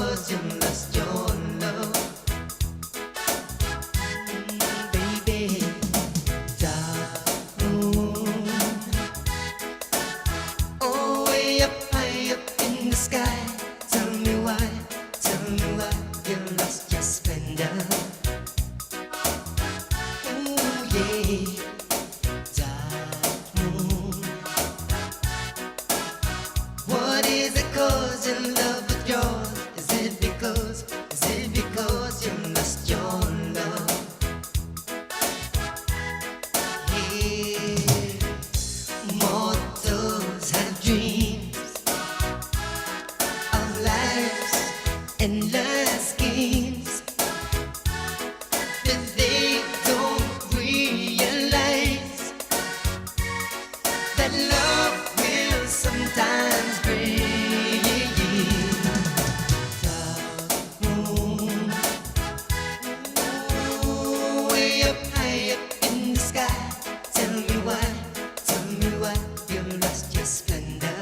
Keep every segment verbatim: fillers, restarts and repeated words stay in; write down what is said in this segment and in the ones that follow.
'Cause you lost your love, baby. Dark moon, oh, way up high up in the sky. Tell me why, tell me why you lost your splendor. Ooh, yeah. Dark moon. What is the cause of love withdrawal? Is it because, is it because you lost your love? Hey, mortals have dreams of life's endless schemes, but they don't realize that love will sometimes bring dark moon. Ooh, way up high up in the sky. Tell me why, tell me why you lost your splendor.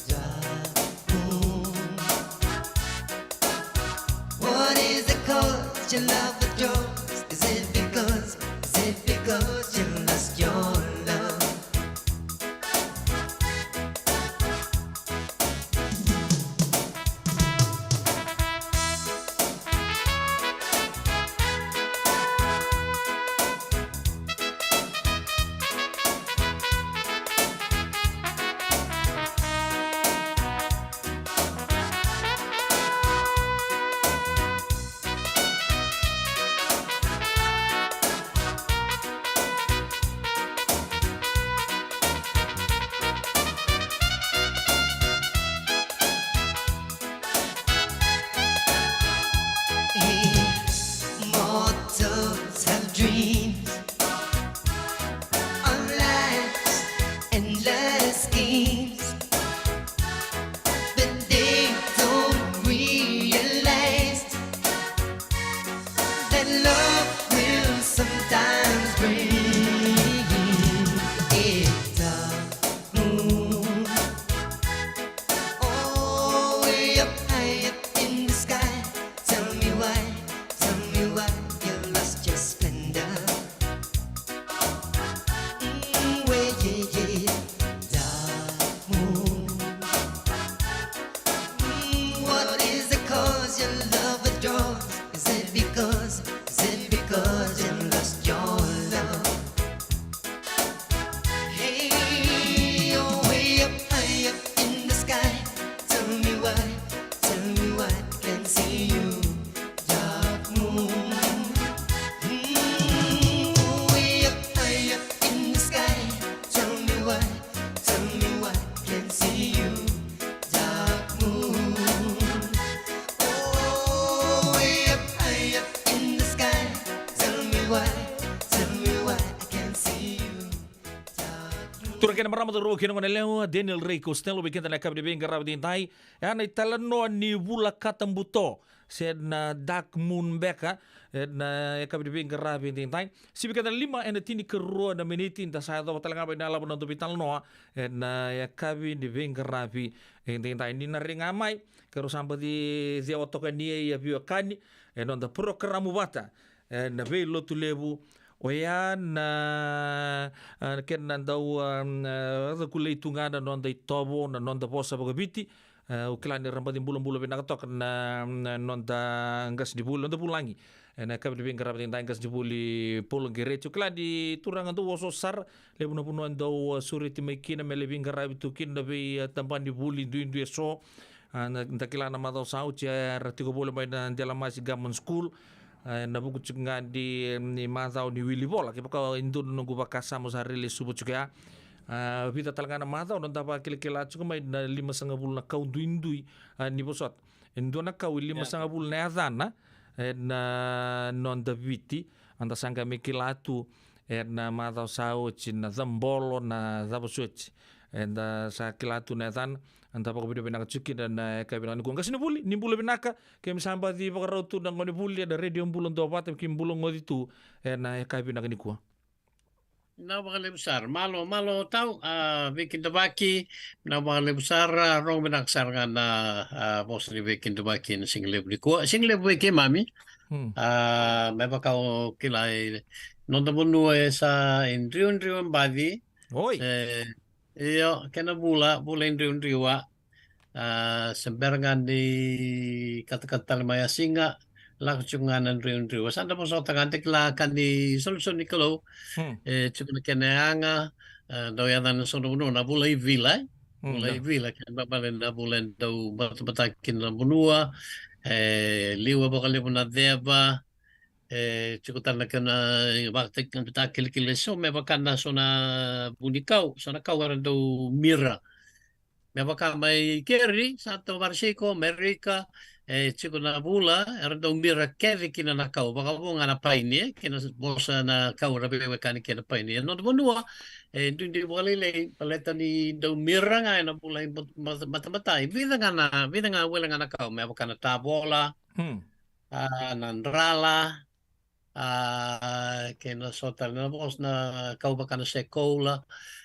Dark moon. What is the cause your love withdraws? Is it because, is it because you lost your love? Hey, mortals have dreams of life's endless schemes, but they don't realize that love will sometimes bring a dark moon. Oh, way up high up in the sky. Tell me why, tell me why you lost your splendor. Mm, way, yeah, yeah, dark moon. Mm, what is the cause your love withdraws? Is it because, is it because you lost your love? Hey, oh, way up high up in the sky. Tell me why, tell me why I can't see you, dark moon. Mm, oh, way up high up in the sky. Tell me why, tell me why I can't see you, dark moon. Oh, way up high up in the sky. Tell me why, tell me why I can't see you, dark moon. Turaga kei na marama, cauravou kei na goneyalewa, Daniel Ray Costello vei keda na yakavi ni veiqaravi edaidai. E a na italanoa ni vula katabuto, se na dark moon beka, ena yakavi ni veiqaravi edaidai. Sivi keda na lima ena tinikarua na miniti, da sa yacova tale ga mai na yalava na noda veitalanoa ena yakavi ni veiqaravi edaidai. Ni na rai ga mai, keirau sa baci cewa toka yani, a veiwekani, ena noda porokaramu vata ena Veilotu Levu. Oya na, a, kena dau, a, a, cakulei tu ga na noda itovo, na noda vosa vakaviti. A, au kila ni ra baci bulabula vinaka toka na, na noda qasenivuli, noda vulagi ena yakavi ni veiqaravi edaidai, qasenivuli Paul Qereti. Au kila ni turaga dau osooso sara, levu na vanua e dau, a, sureti mai kina me lai veiqaravi tu kina na vei, a, tabana ni vuli duidui eso. A, na, da kila na macawa sa oti, a, era tiko voli mai na Delamasi Government School. A, ena vuku tiko ga ni, ni macawa ni wili vola, kevaka e dua na noqu vakasama sa rairai lesuva tiko ya. A, vica tale ga na macawa noda vakilakila tiko mai na limasagavulu na kau duidui, a, ni vosota. E dua na kau e limasagavulu na yacana ena noda Viti, a, da sa qai mai kila tu ena macawa sa oti na cabolo, na cava soti. Eda sa kila tu na yacana, eda vakavinavinaka tiko kina na yakavi vinaka nikua. Qasenivuli, ni bula vinaka. Keimami sa baci vakarau tu na gonevuli ena Radio Bula Duavata, keimami bula goci tu ena yakavi vinaka nikua. Vinaka vakalevu sara. Malo, malo tau, a, veikidavaki, vinaka vakalevu sara, rogo vinaka sara ga na, a, vosa ni veikidavaki ena siga levu nikua. Siga levu vei keimami. Hmm. A, me vaka o kila e noda vanua e sa e driudriu e baci. Oi. E, io, kena vula, vula e driudriu a. A, se bera ga ni katakata tale mai a siga, lako tiko ga na driudriu. Sa da vosota ga, da kila ka ni solisoli ni Kalou. Hmm. E tiko na kena yaga, e, dau yaca na so na vanua na vula i vila, e? Hmm, vula i vila, kena ibalebale na vula e dau batabata kina na vanua, e liwa vakalevu na ceva, e tiko tale na kena vakatakilakila eso, me vaka na so na vunikau, so na kau era dau mira. Me vaka mai keri, Sato Varsiko, Merika, e tiko na vula, era dau mira kece kina na kau, vakavo ga na paini, e, kei na vosa na kau era veiwekani kei na paini. E noda vanua, e duidui vakalailai, baleta ni dau mira ga ena vula i mat-, mat-, matamata, e vica ga na, vica ga wele ga na kau, me vaka na tavola, hmm, a, na drala, a, kei na so tale na vosa na kau vaka na sekoula,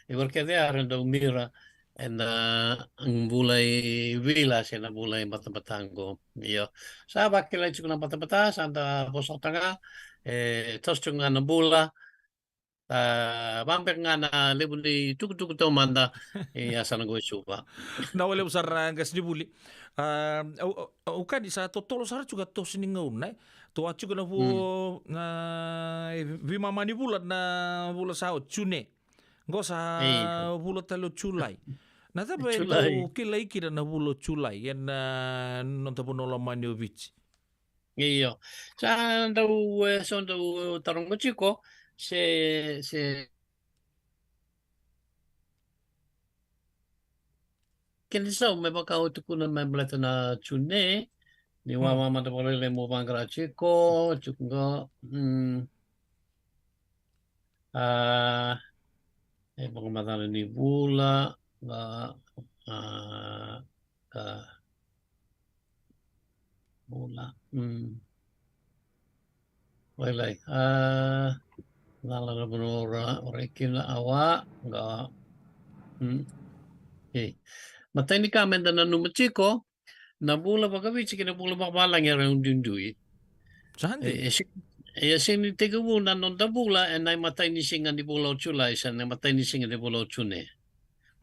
e vara kece era dau mira ena vula i vila se na vula i batabata qo. Io. Sa vakilai tiko na batabata, sa da vosota ga, e toso tiko ga na bula, a, vabeka ga na levu ni tukutuku taumada e yasana qo e Suva. Na wale sara na qasenivuli. A, au, au, au kani sa totolo sara tiko a toso ni gauna, e? Toa tiko na vu-, mm, na, e, veimama ni vula, na vula sa oti, June. Qo sa, ei, vula tale o Julai. Na cava e, julai, dau kilai kina na vula o Julai ena noda vanua lomani o Viti? Io. Sa dau, e, so dau taroga tiko se, se kena isau me vaka au tukuna me baleta na June, ni, hmm, wawa mada vakalailai mo vaqara tiko, tiko qo, mm. A, e vakamacala ni vula, a, a, a, vula, mm. Wailai, a, cala na vanua ora, ora kina awa, ga, mm. E. Matai ni ka meda nanuma tiko, na vula vakaviti kei na vula vakavalagi era duidui. Sa dina. E, e si-, e sega ni tekivu na noda vula ena imatai ni siga ni vula o Julai, se na imatai ni siga ni vula o June.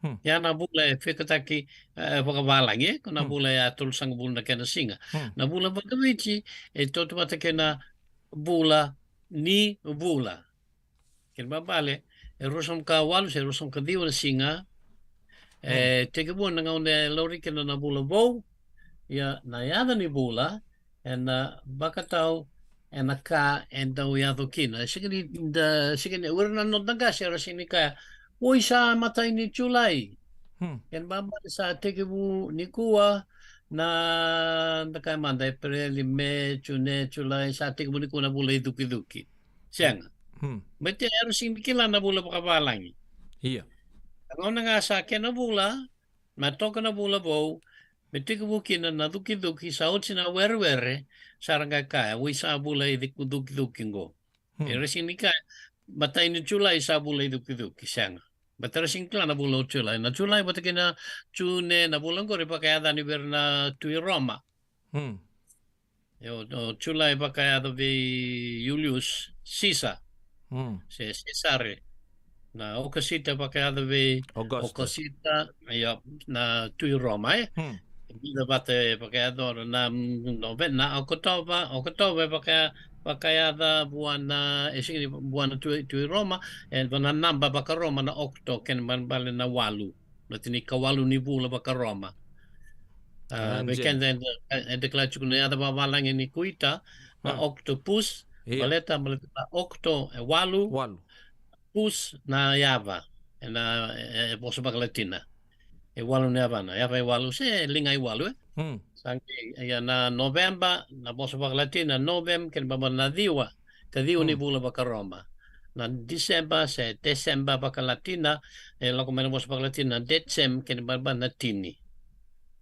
Hmm. Ia na vula e fikataki, e, vakavalagi, e, ko na, hmm, vula e a tolusagavulu na kena siga. Hmm. Na vula vakaviti, e tautauvata kei na vula ni vula. Kena ibalebale, e ruasagavulu ka walu se ruasagavulu ka ciwa na siga, e, hmm, tekivu na gauna e lauri kina na vula vou, ia na yaca ni vula, ena vakatau ena ka e dau yaco kina. E sega ni da, sega ni, o ira na noda qase era sega ni kaya, oi, sa matai ni Julai. Hmm. Kena ibalebale sa tekivu nikua na, da kaya mada, Epereli, Me, June, Julai, sa tekivu nikua na vula i cukicuki. Sega. Hmm. Baleta era sega ni kila na vula vakavalagi. Ia. Na gauna ga sa kena vula, me toka na vula vou, me tekivu kina na cukicuki, sa oti na werewere, sa ra qai kaya, oi, sa vula i cukicuki qo. Hmm. Era sega ni kaya, matai ni Julai sa vula i cukicuki, sega. Baleta era sega ni kila na vula o Julai. Na Julai vata kei na June, na vula qori vakayacani vei ira na tui Roma. Hmm. Io, o Julai vakayaco vei Julius Caesar. Hmm. Se Sesare. Na Okosita vakayaco vei Augusta. Okosita, io, na tui Roma, e? Hmm. Vica vata e vakayaco, na, mm, Nove-, na Okotova, Okotova e vaka-, vakayaca vua na, e sega ni vua na tui, tui Roma, e vua na naba vaka-Roma na okto, kena ibalebale na walu. Na tinikawalu ni vula vaka-Roma. A, a, vei keda eda, eda kila tiko na yaca vakavalagi ni kuita, na, a, octopus, ia, baleta, baleta na okto e walu, walu, pus na yava, ena, e, e vosa vakalatina. E walu na yavana, yava e walu, se liga e walu, e? Hmm. Sa qai, ia na Noveba, na vosa vakalatina, Novem, kena ibalebale na ciwa, ka ciwa ni, hmm, vula vaka-Roma. Na Diseba, se Deseba vakalatina, e lako mai na vosa vakalatina, Decem, kena ibalebale na tini.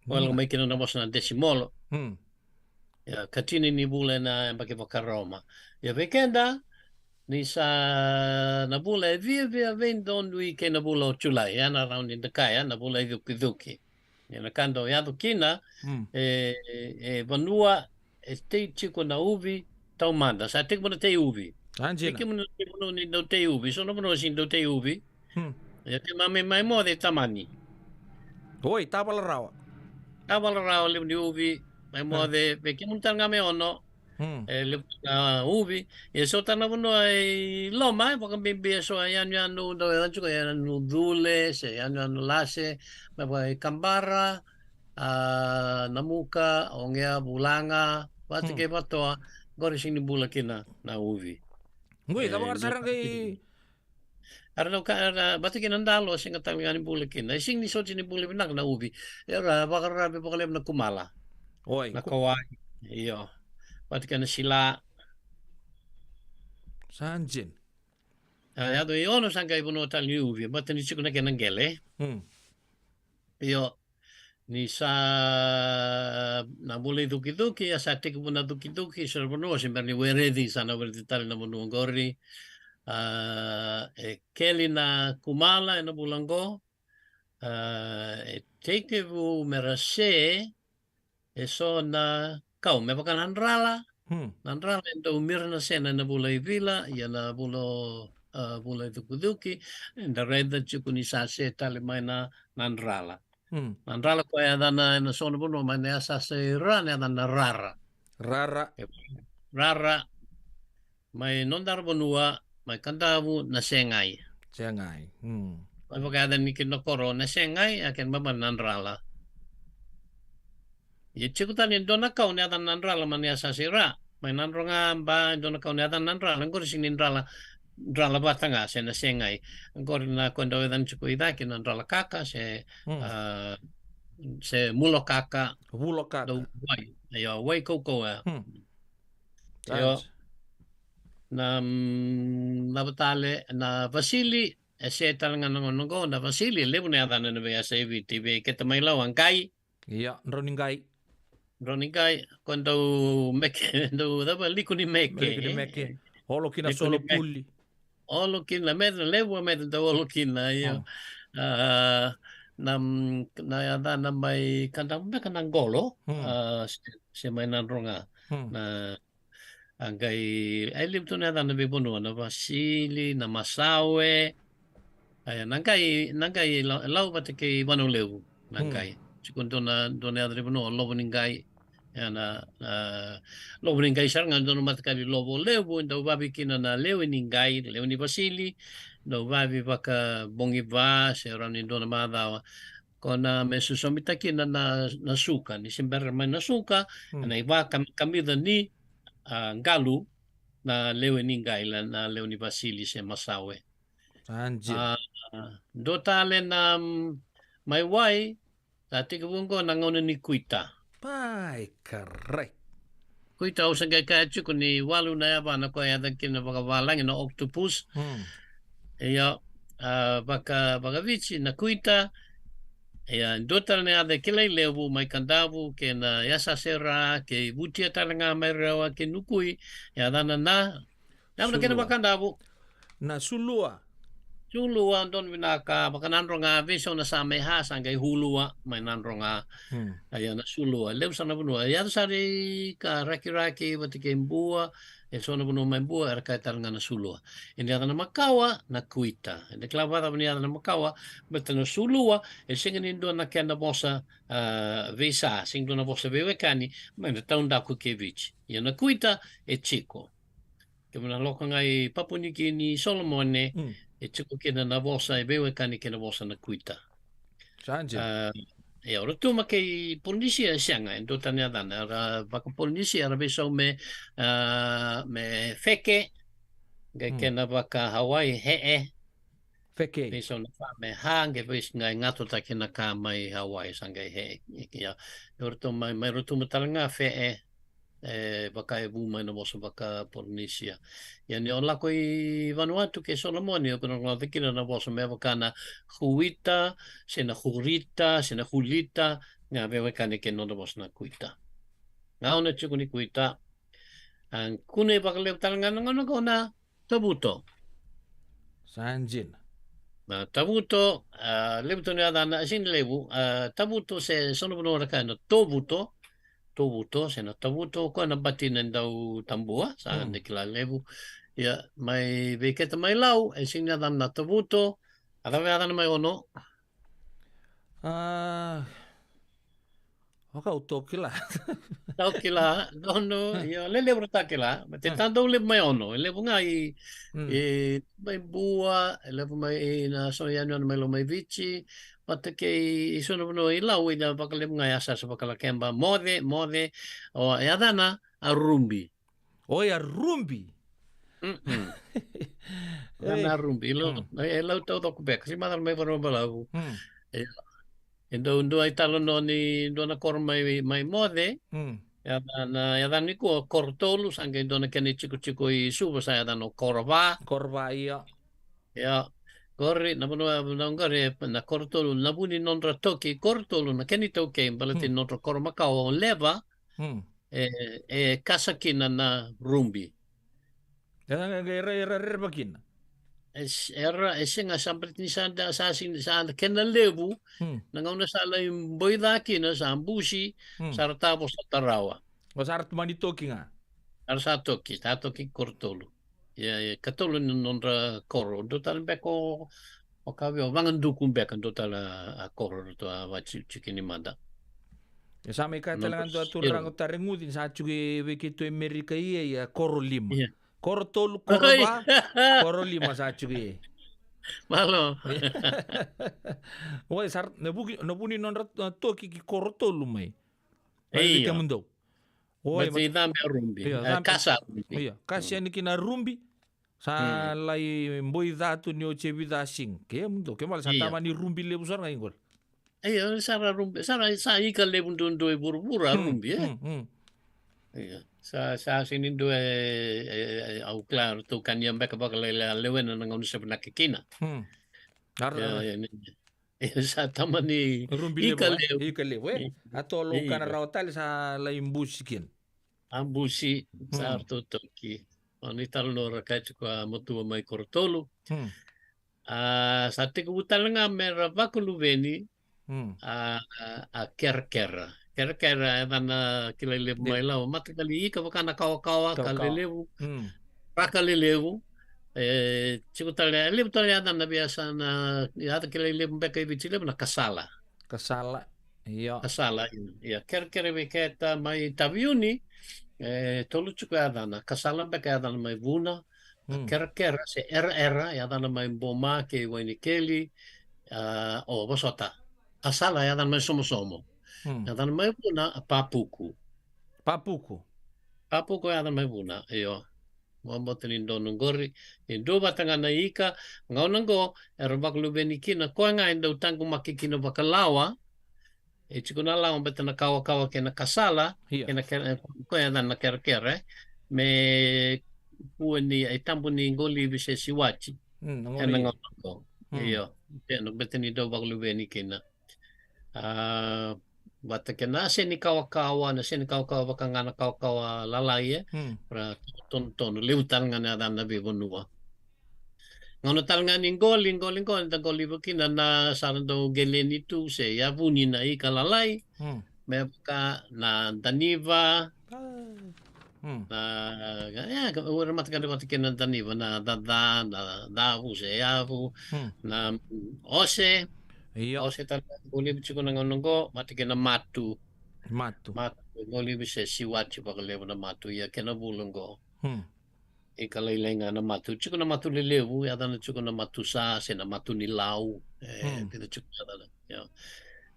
Koya lako, hmm, mai kina na vosa na desimolo. Hmm. Ia, ka tini ni vula ena yabaki vaka-Roma. Ia, vei keda, ni sa na vula e viavia veidonui kei na vula o Julai, ya na rauni da kaya na vula e cukicuki. Ia na ka dau yaco kina, hmm, e, e vanua e tei tiko na uvi taumada. Sa tekivu na tei uvi. Sa dina. Tekivu na tei vanua ni dau tei uvi. So na vanua sini dau tei uvi. Hmm. Ia keimami mai moce Tamani. Oi, Tavalarawa. Tavalarawa, levu ni uvi. Mai, hmm, moce, vei kemuni tale ga mai Ono. Hmm. E levu na uvi. E so tale na vanua i loma, e vakabibi e so e yanuyanu, dau e yanuyanu cule, se yanuyanu lase, mai vaka i Kabara, a, Namuka, Ogea, Vulaga, vata, hmm, kei Vatoa, qori sini bula kina na uvi. Ngoi, e, cava ga sara qai Era dau ka, era vata kei na dalo, sega tale ga ni bula kina. E sega ni soti ni bula vinaka na uvi. Era vakararavi vakalevu na kumala. Oi, na ku- kawai. Io. Vata kei na sila. Sa dina. A, yaco i Ono sa qai vanua tale ni uvi. Vata ni tiko na kena qele. Hmm. Io. Ni sa na vula i cukicuki, a sa tekivu na cukicuki, so na vanua se bera ni wereci, sa na wereci tale na vanua qori. A, e keli na kumala ena vula qo. A, e tekivu me ra se e so na kau, me vaka na drala. Hmm. Na drala e dau mira na sena ena vula i vila, ia na vula, a, vula i cukicuki, eda raica tiko ni sa se tale mai na, na drala. Hmm. Na drala koya e yacana ena so na vanua mai na yasayasa i Ra, na yacana na rara. Rara. E, rara. Mai Nodara vanua, mai Kadavu na segai. Segai. Hmm. Mai vakayaca ni kina koro na segai, a kena baba na drala. Ia tiko tale e dua na kau na yacana na drala mai na yasayasa i Ra. Mai Nadroga, ba, e dua na kau na yacana na drala, qori sini drala, drala vata ga se na segai. Qori na koya dau yacana tiko i cake na drala kaka se, hmm, a, se mulo kaka. Vulo kaka. Dau wai. Io, wai kaukaua. Hmm. Io. Right. Na, mm, na vatale, na vasili, e se tale ga na gauna qo, na vasili, e levu na yacana ena veiyasa e Viti, vei keda mai Lau a qai. Ia, drau ni qai. Drau ni qai, ko dau meke, dau cava, liku ni meke. Liku ni meke. Olo kina solo puli. Olo kina, me levu, me dau olo kina, io. Hmm. A, na, na yacana mai Kadavu beka na qolo, hmm, a, se, se mai Nadroga. Hmm. Na, a qai, e levu tu na yacana veivanua, na vasili, na masawe. Aya, na qai, na qai Lau, Lau vata kei Vanua Levu, na, hmm, qai. Tiko dua na, dua na yaca ni vanua, Lovo ni Qai. Ia na, na Lovo ni Qai sara ga dua na mataqali lovo levu, e dau vavi kina na lewe ni qai, lewe ni vasili, dau vavi vakabogi va, se rawa ni dua na macawa. Ko na me sosomitaki kina na, na suka, ni se bera mai na suka, hmm, na ivakamikamica ni, a, qalu, na lewe ni qai, la, na lewe ni vasili se masawe. Sa dina. A, dua tale na, mm, mai wai, sa tekivu qo na gauna ni kuita. Pai karai. Kuita au sa qai kaya tiko ni walu na yavana koya e yaca kina vakavalagi na octopus. Hmm. Ia, a, vaka, vakaviti na kuita. Ia, dua tale na yaca e kilai levu mai Kadavu kei na yasayasa i Ra, kei Vutia tale ga mai Rewa, kei Nukui. Yacana na, na, na kena, sulua, vakadavu. Na sulua. Sulua, donu vinaka, vaka Nadroga, veisau na sa mai ha, sa qai hulua mai Nadroga. Hmm. Ia na sulua, levu sa na vanua. Ia sa rei ka Rakiraki, vata kei Bua, e so na vanua mai Bua, era kaya tale ga na sulua. E ni yaca na makawa, na kuita. E ni kila vakacava ni yaca na makawa, baleta na sulua, e sega ni dua na kena vosa, a, veisa, sega ni dua na vosa veiwekani, mai na taudaku kei Viti. Ia na kuita, e tiko. Kemuni na lako ga i Papua Niukini, Solomone, mm, e tiko kina na vosa e veiwekani kei na vosa na kuita. Sa dina. A, ia, o Rotuma kei Polinisia e sega, e dua tani yacana, era vakaPolinisia, era veisau me, a, me feke, qai, mm, kena vakaHawaii, he'e. Feke. Veisau na fa me ha, qai veisau qai gatotaki na ka mai Hawaii, sa qai he'e. Ia, o Rotuma, mai Rotuma tale ga fe'e. E vaka e vu mai na vosa vakaPolinisia. Ia ni o lako i Vanuatu kei Solomoni, o ko na rogoca kina na vosa me vaka na huita, se na hurita, se na hulita, ga veiwekani kei na nodra vosa na kuita. Gauna tiko ni kuita. A, kune vakalevu tale ga na gauna, gauna, Tavuto. Sa dina. Na tavuto, a, levu tu na yacana, a, sini levu, a, tavuto se so na vanua ra kaya na tovuto. Tovuto, se na tavuto, ko na batina dau tabua, sa, hmm, na kila levu. Ia, mai vei keta mai Lau, e sini yacana na tavuto, a cava yacana mai Ono? A, Vaka au to kila. Tau kila, Ono, io, lelevu ra ta kila. Ma te, hmm, ta dau levu mai Ono, e levu ga i, hmm, i, mai Bua, e levu mai i na so yanuyanu mai Lau mai Viti, vata kei i so na vanua i Lau, i na vakalevu ga i Yasayasa, Vakalakeba, Moce, Moce, o, e yacana a Rubi. Oi, a Rubi. Mm-mm. Oi. Yacana a Rubi. Lau, mm, e Lau taucoko beka. Se macala mai Vakarauwai. Mm. E, e dau dua italanoa ni dua na koro mai, mai Moce. Mm. Yacana, yacana nikua Korotolu, sa qai dua na kena itikotiko i Suva, sa yacana o Korova. Korova, io. Io. Qori, na vanua, na qori, na Korotolu, na vu ni nodra toki Korotolu, na kena itaukei, baleta, mm, ni nodra koro makawa o Leva, mm, e, e kasa kina na Rubi. Era, era, era rerevaki kina. E s-, era, e sega, sa baleta ni sa da, sa sega, sa kena levu, hmm, na gauna sa lai boi ca kina, sa busi, hmm, sa ra tavosota rawa. O sa ra tu mani toki ga. Era sa toki, sa toki Korotolu. Ia, ia, katolu ni nodra koro. Dua tale beka o, o ka vei o Vagaduku beka, dua tale a, a koro, ratou a vatikitiki ni mada. E sa mai kaya tale ga dua turaga o Tareguci, sa tiko e vei keitou e Merika ia, ia, koro lima. Ia. Koro tolu, koro va, koro lima sa tiko ia. Malo. Oi, sa ra, na vuki, na vu ni nodra, a, toki ki Korotolu mai. Io. Mai vei kemudou. Oi, ma, ma, i cabe a Rubi. Io, e, cabe. Kasa a Rubi. Io, kasa yani kina a Rubi. Sa, mm, lai boi ca tu ni oti e vica siga. Kemudou, kemudou, sa, io, tamani Rubi levu sara ga i qori. Io, sa ra Rubi, sa ra, sa ika levu duadua i vuravura a, mm, Rubi, e? Mm, mm. Io, sa, sa sini dua e, e, e, au kila ratou kania beka vakalailai a lewena na gauna se vinaka kina. Mm. Ara, io, ara. Io, ni, e sa tamani Rubi levu, ika, e? Levu. Ika levu, e? I-, a tolo, i-, kana rawa tale sa lai busi kina. A busi, sa, mm, ratou toki. O ni talanoa ra kaya tiko a matua mai Korotolu. Mm. A, sa tekivu tale ga me ra vakaluveni, mm, a, a, a kerekere. Kerekere, e yacana kilai levu, ne, mai Lau. Mataqali ika vaka na kawakawa, kawakawa, ka lelevu. Mm. Raka lelevu. E, tiko tale, e levu tale yacana vei yasana, yaca kilai levu beka i Viti levu na kasala. Kasala, io. Kasala, io. Ia, kerekere vei keta mai Taveuni, e, tolu tiko yacana. Kasala beka yacana mai Vuna, a, mm, kerekere se eraera, yacana mai Boma kei Wainikeli, a, o, vosota. Kasala yacana mai Somosomo. Mm. Yacana mai Vuna, a, Papuku. Papuku. Papuku yacana mai Vuna, io. Vakabauta ni donu qori, e dua vata ga na ika, gauna qo, era vakaluveni kina, koya ga e dau taqomaki kina vakalawa, e tiko na lawa beta na kawakawa kei na kasala, io, kei na kere-, koya na kerekere, me kua ni, e tabu ni qolivi se siwati. Mm, na, ena qolivi, gauna qo. Mm. Io, e na beta ni dau vakaluveni kina. A, vata kei na seni kawakawa, na seni kawakawa vaka ga na kawakawa lalai, e? Hmm. Ra tonutonu, levu tale ga na yacana na veivanua. Gauna tale ga ni qoli, qoli, qoli, da qoliva kina na sa ra dau qeleni tu se yavuni na ika lalai. Hmm. Me vaka na daniva, ah. Hmm. Na, e, ka, ura mata ka vata kei na daniva, na caca, na cavu se yavu, hmm, na, mm, ose. Io. Ose tale, qolivi tiko na gauna qo, mata kei na matu. Matu. Matu, qolivi se siwati vakalevu na matu, ia kei na vula qo. Hmm. Ika lailai ga na matu. Tiko na matu lelevu, yacana tiko na matu sa, se na matu ni lau. E, hmm, vica tiko yacana. Ia.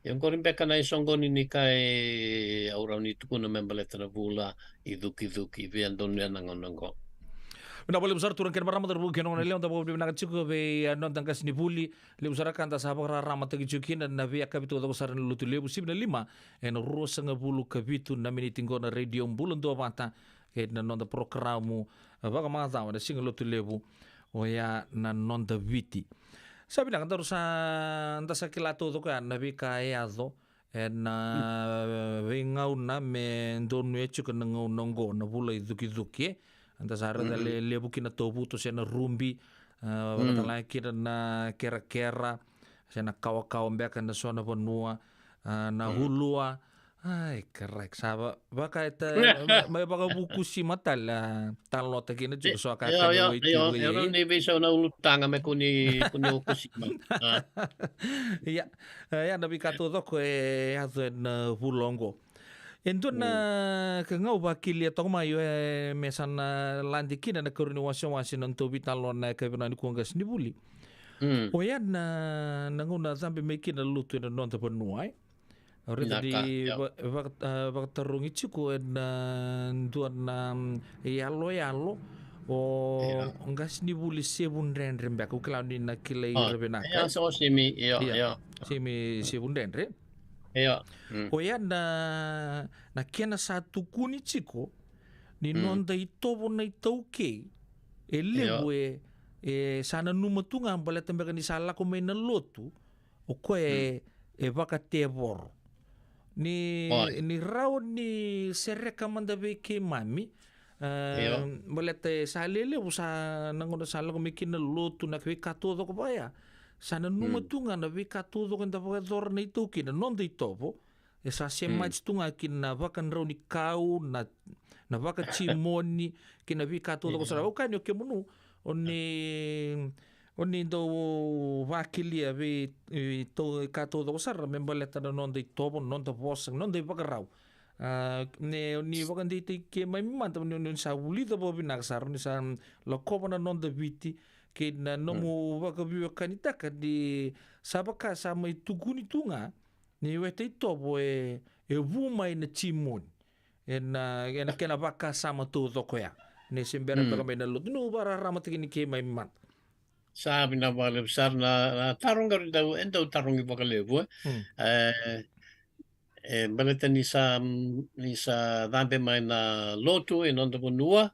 Ia qori beka na isoqoni ni ka e au rawa ni tukuna me baleta na vula i cukicuki, via donuya na gauna qo. Vinaka vakalevu sara turaga kei na marama, cauravou kei na goneyalewa, da vakavinavinaka tiko vei, a, noda qasenivuli. Levu sara ka da sa vakararamataki tiko kina na veiyakavi taucoko sara ni Lotulevu, sivi na lima ena ruasagavulu ka vitu na miniti qo na Radio Bula Duavata, kei na noda porokaramu, a, vakamacawa na Siga Lotulevu, oya na Noda Viti. Sa vinaka, daru sa, da sa kila taucoko ya na veika e yaco ena, mm, veigauna me donuya tiko na gauna oqo, na vula i cukicuki, e. Eda sa raica le, levu kina na tovuto se na rubi, a, vakatalega kina na kerakera, se na kawakawa beka ena so na vanua, a, na ulua. Ai, karai, sa va-, vaka e ta-, mai, mai vakavukusima tale, a, talanoataka kina tiko so ka kena wai tiko. Io, io, io, ni veisau na ulutaga me kua ni, kua ni vukusima. A. Ia, e, ia na veika taucoko e yaco ena vula oqo. E dua na ka ga au vakilia toka mai, e, me sa na lade kina na karua ni wasewase na nodatou veitalanoa ena yakavi nikua, qasenivuli. Oya na, na gauna cabe mai kina na lotu ena noda vanua, e. Au raica ni va-, vaka-, a, vakatarogi tiko ena dua na, mm, yaloyalo o qasenivuli Sevudredre beka, au kila ni na kilai ira vinaka. Io, so Simi, io, io. Simi Sevudredre. Io. Oya na, na kena sa tukuni tiko ni noda itovo na iTaukei e levu e, e sa nanuma tu ga baleta beka ni sa lako mai na lotu, o koya e, e vakatevoro. Ni, ni rawa ni sereka mada vei keimami, e, baleta e sa lelevu sa na gauna sa lako mai kina na lotu, na veika taucoko vaya. Sa nanuma tu ga na veika taucoko eda vakayacora na iTaukei, na noda itovo. E sa semati tu ga kina na vakadraunikau, na, na vakajimoni, kei na veika taucoko sara. Au kaya ni o kemunu, o ni, o ni dau vakilia vei, e, tau, ka taucoko sara me baleta na noda itovo, na noda vosa, na noda ivakarau. A, ne, o ni vakadeitaki keimami mada, ni, ni sa vulica vakavinaka sara, ni sa lakova na noda Viti, kei na nomu vakaveiwekanitaka ni sa vaka sa mai tukuni tu ga, ni weta itovo e, e vu mai na jimoni. Ena, ena kena vakasama taucoko ya. Ni se bera beka mai na lotu, ni vakararamataki ni keimami mada. Sa vinaka vakalevu sara na, na taro qori dau, e dau tarogi vakalevu, e. E, e, baleta ni sa, ni sa cabe mai na lotu e noda vanua.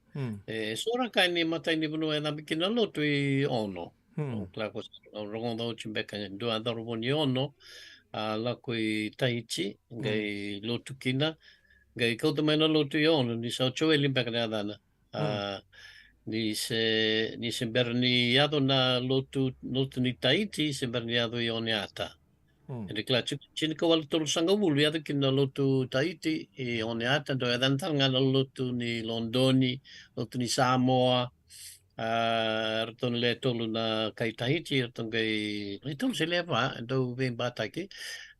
E, so ra kaya ni matai ni vanua e cabe kina na lotu i Ono. Au kila ko sa, au rogoca oti beka e dua a cauravou ni Ono, a lako i Tahiti, qai lotu kina, qai kauta mai na lotu i Ono, ni sa o Joeli beka na yacana. A, ni se, ni se bera ni yaco na lotu, lotu ni Tahiti, se bera ni yaco i Oneata. E dau kila tiko, tinikawalu tolusagavulu, yaco kina na lotu Tahiti i Oneata, dau yacana tale ga na lotu ni Lodoni, lotu ni Samoa, a, eratou na lewe tolu na kai Tahiti, eratou qai, lewe tolu se lewe va, e dau veibataki,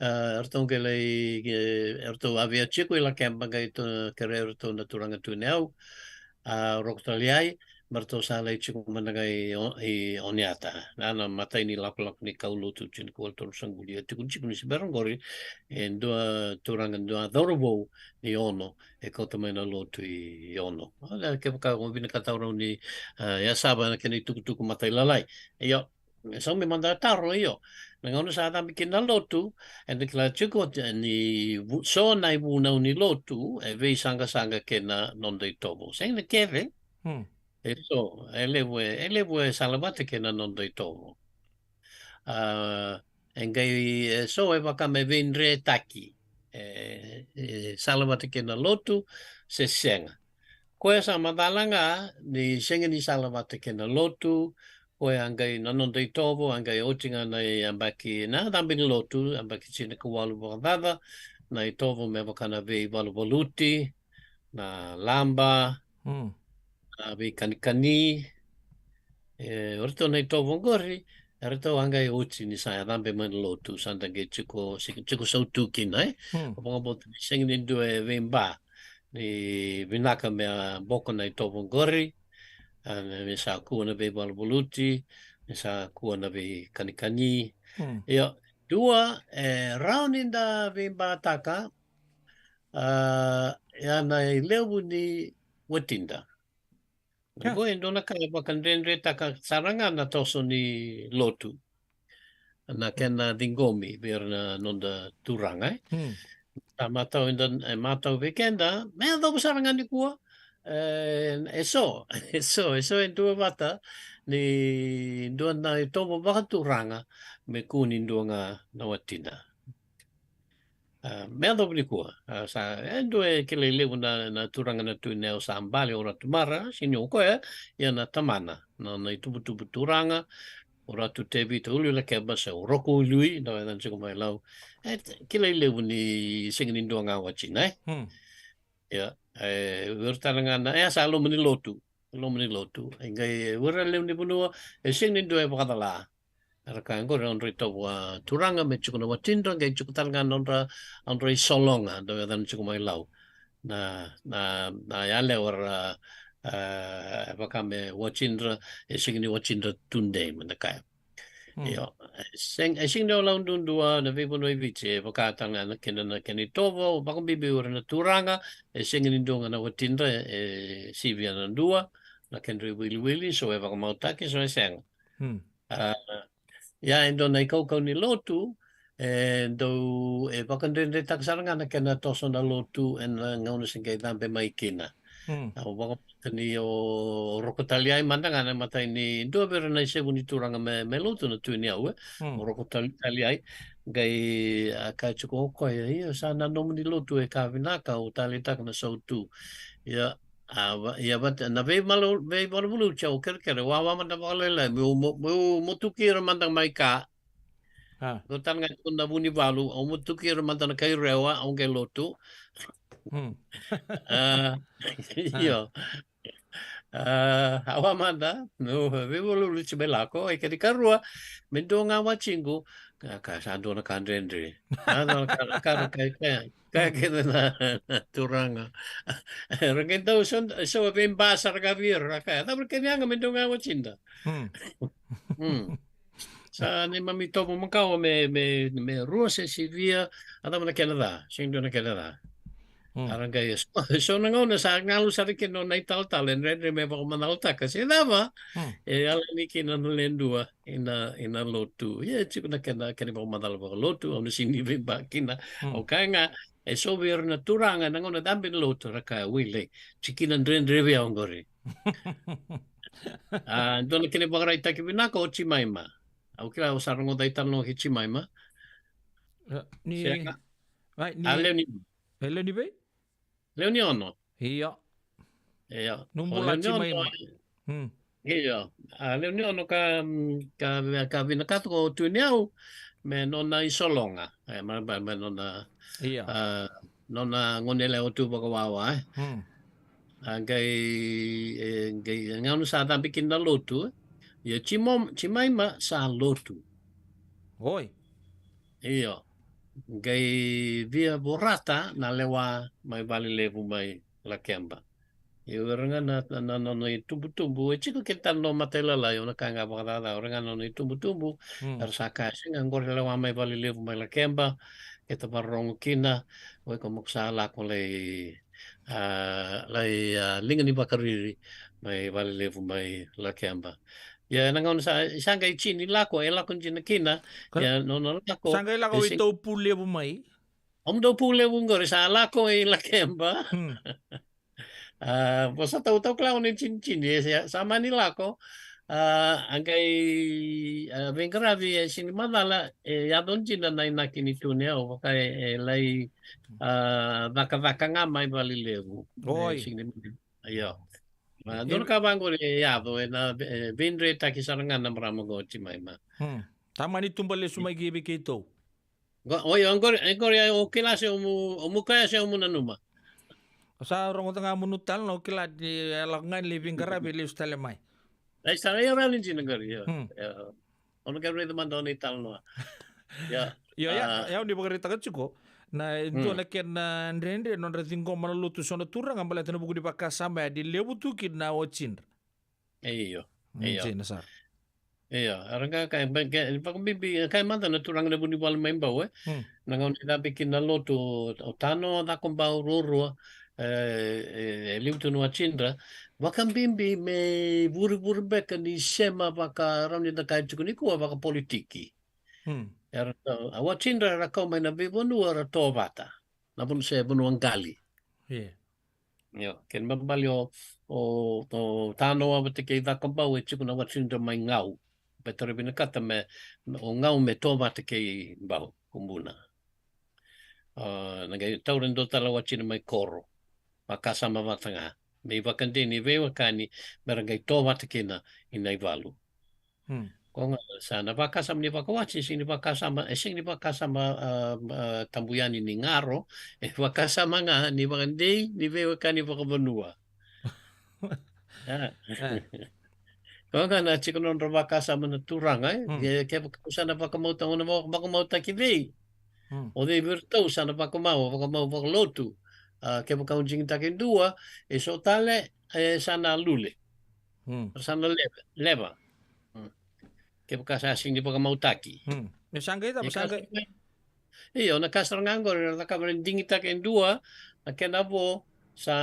a, eratou qai lai, e, eratou a via tiko i Lakeba qai to-, kerei iratou na turaga Tui Nayau, a, Roko Tale Yai, me ratou sa lai tiko mada ga i O-, i Oneata. Na, na matai ni lakolako ni kaulotu tinikawalu tolusagavulu, e tukuni tiko ni se bera oqori, e dua turaga, dua cauravou ni Ono, e kauta mai na lotu i Ono. Oya, kevaka o vinakata o rau ni, a, yasava na kena itukutuku matailalai. Io, e saumi mada na taro, io. Na gauna sa cabe kina na lotu, eda kila tiko ni vu-, so na ivunau ni lotu e veisaqasaqa kei na noda itovo. Sega ni kece. E so, e levu e, e levu e salavata kei na noda itovo. A, e qai, e so e vaka me veidretaki. E, e salavata kei na lotu, se sega. Koya sa macala ga ni sega ni salavata kei na lotu, koya a qai na noda itovo, a qai oti ga na yabaki na cabe ni lotu, yabaki tinikawalu vakacaca, na itovo me vaka na veivaluvaluti, na laba, na veikanikani, e, o ratou na itovo oqori, e ratou a qai oti ni sa cabe mai na lotu, sa da qai tiko, si-, tiko sautu kina, e? O vakabauta ni sega ni dua e veiba, ni vinaka me a boko na itovo oqori, a, me sa kua na veivaluvaluti, me sa kua na veikanikani. Io, dua, e, rawa ni da veibataka, a, ya na ilevu ni watida. Io. Qo e dua na ka e vakadredretaka sara ga na toso ni lotu. Na kena ciqomi vei ira na noda turaga, e. Sa matau eda, e matau vei keda, me yacova sara ga nikua. E, e so, e so, e so e dua vata ni dua na itovo vakaturaga, me kua ni dua ga na watida. A, me yacova nikua. A, sa, e dua e kilai levu na, na turaga na Tui Nayau sa bale o Ratu Mara, sini o koya, ia na tamana, na, na itubutubu turaga, o Ratu Tevita Uluilakeba se o Roko Uliuli, na yacana tiko mai Lau. E, kilai levu ni sega ni dua ga watina, e? Hmm. Ia, e, vei ira tale ga na, e, sa loma ni lotu. Loma ni lotu. E qai, vei ira lewe ni vanua, e sega ni dua e vakacala. Era kaya qori, nodra itovo a turaga me tiko na watidra, qai tiko tale ga nodra, nodra isologa, dau yacana tiko mai Lau. Na, na, na yalewa ra, a, vaka me watidra, e sega ni watidra tudei, me da kaya. Hmm. Io, e sega, e sega ni o Lau duadua, na veivanua i Viti, e vaka tale ga na kena, na kena itovo, vakabibi o ira na turaga, e sega ni dua ga na watidra, e sivia na dua, na kedra iwiliwili, so e vakamautaki, so e sega. Hmm. A, ia, e dua na ikaukau ni lotu, e dau, e vakadredretaka sara ga na kena toso na lotu, ena gauna se qai cabe mai kina. Hmm. Au vakamata ni o Roko Taliai mada ga na imatai ni dua vei ira na isevu ni turaga me, me lotu na Tui Nayau, e. Hmm. O Roko Tal-, Taliai, qai a kaya tiko o koya, ia, sa na nomuni lotu e ka vinaka, au taleitaka na sautu. Ia, a, va-, ia, vata, na veivalu-, veivaluvalu tiko, kerekere, wawa mada vakalailai, meu mo-, meu motuki ira mada mai ka. A. Ko tale ga tiko na Vunivalu, au motuki ira mada na kai Rewa, au qai lotu. Hmm. A, a. Io. A, wawa mada, meu veivaluvalu tiko me lako, e kena ikarua, me dua ga watiqu, ka, ka sa dua na ka dredre. A, dua na ka, ka, ka, ka, ka, kece na, na turaga. Era qai dau so, so veiba sara ga vei ira, ka, cava na kena yaga me dua ga watida. Hmm. Hmm. Sa neimami itovo makawa me, me, me rua se sivia, a cava na kena ca, sega ni dua na kena ca. Hmm. Era qai, so, so na gauna sa galu sara kina na italatala, e dredre me vakamacalataka se cava, hmm, e yalani kina na le dua, ina, ina lotu. Ia, e tiko na kena, kena vakamacala vakalotu, au na sega ni veiba kina. Hmm. Au kaya ga, e so vei ira na turaga, na gauna cabe na lotu, ra kaya, wili, tiko kina dredre vei au qori. A, dua na kena ivakaraitaki vinaka o Jimaima. Au kila au sa rogoca italanoa kei Jimaima. E, ni, sega. Ai, ni, a, lewe ni, e lewe ni vei? Lewe ni ono. Io. Io. Nubula o lewe ni ono. Jimaima. Hmm. Io. A, lewe ni ono ka, mm, ka, ka vinakata ko Tui Nayau me nona isologa. E, ma, ma, me nona, io, a, nona gone yalewa tu vakawawa, e. Hmm. A qai, e, qai, e, gauna sa cabe kina na lotu, e. Ia Jimom-, Jimaima sa lotu. Oi. Io. Qai via vorata na lewa mai Valelevu mai Lakeba. Ia o ira ga na, na, na, na nona itubutubu, e tiko kina tale na matailalai, au na kaya ga vakacaca, o ira ga na nona itubutubu, hmm, era sa kaya, sega, qori lewa mai Valelevu mai Lakeba, keta vakarorogo kina, o iko mo sa lako lai, a, lai, a, liga ni vakariri mai Valelevu mai Lakeba. Ia, ena gauna sa, sa qai tini lako, e lako dina kina, ka, ia, nona lako, sa qai lako e i Taupulevu mai. O Taupulevu qori, sa lako i Lakeba. Hmm. A, vo sa tau, tau kila o ni tini, tini, e, sa, sa mani lako. A, a qai, a, veiqaravi, e sega ni macala, e yaco dina na inaki ni Tui Nayau, vaka e, e lai, a, cakacaka ga mai Valelevu. Oi. E sega ni, io. Ma, e, dua na ka vaqori e yaco, e na, e, veidretaki sara ga na marama qo o Jimaima. Hmm. Tamani tuba lesu mai ki vei keitou. Qo, oi, o qori, e qori, o kila se o mu, o mu kaya se o mu nanuma. O sa rogoca ga mo nona tale, o kila ni e lako ga ni lai veiqaravi, lesu tale mai. Ai, sa lai rali dina qori, io. Hmm. Io. O na qai raica mada o na italanoa. Ia. Io, ia, a, ia, o ni vakaraitaka tiko. Na, e dua, hmm, na kena dredre, nodra ciqoma na lotu so na turaga, baleta na vuku ni vakasama ya ni levu tu kina na watidra. Io, io. Dina sara. Io, era qai kaya, vakabibi, e kaya mada na turaga na Vunivalu mai Bau, e. Hmm. Na gauna e cabe kina na lotu, o, o Tanoa, Cakobau, ruarua, e, e, e liu tu na watidra, vakabibi me vurivuri beka ni sema vaka, rawa ni da kaya tiko nikua, vakapolitiki. Hmm. Era, a watidra era kau mai na veivanua era tovata. Na vanua se vanua qali. Io. Io, kena ibalebale o, o, o Tanoa vata kei Cakobau e tiko na watidra mai Gau. Baleta ra vinakata me, o Gau me tovata kei Bau, Kubuna. A, na qai taura e dua tale na watina mai koro. Vakasama vata ga me ivakadei ni veiwekani, me ra qai to vata kina i Naivalu. Hmm. Koya ga sa na vakasama ni vakawati, e sega ni vakasama, e sega ni vakasama, a, a, tabu yani ni garo, e vakasama ga ni vakadei ni veiwekani vakavanua. A. E. Koya ga na tiko nodra vakasama na turaga, e? Hmm. Ke, kevaka sa na vakamauta-, na va-, vakamautaki vei. Hmm. O cei vei iratou sa na vakamau, vakamau vakalotu. A, kevaka o digitaka e dua, e so tale, e sa na lule. Hmm. Sa na leva, leva. Hmm. Kevaka sa sega ni vakamautaki. Hmm. E sa qai cava, e sa ka qai sa qai Io, na ka sara ga oqori, na cakava na digitaka e dua, na kena vo, sa,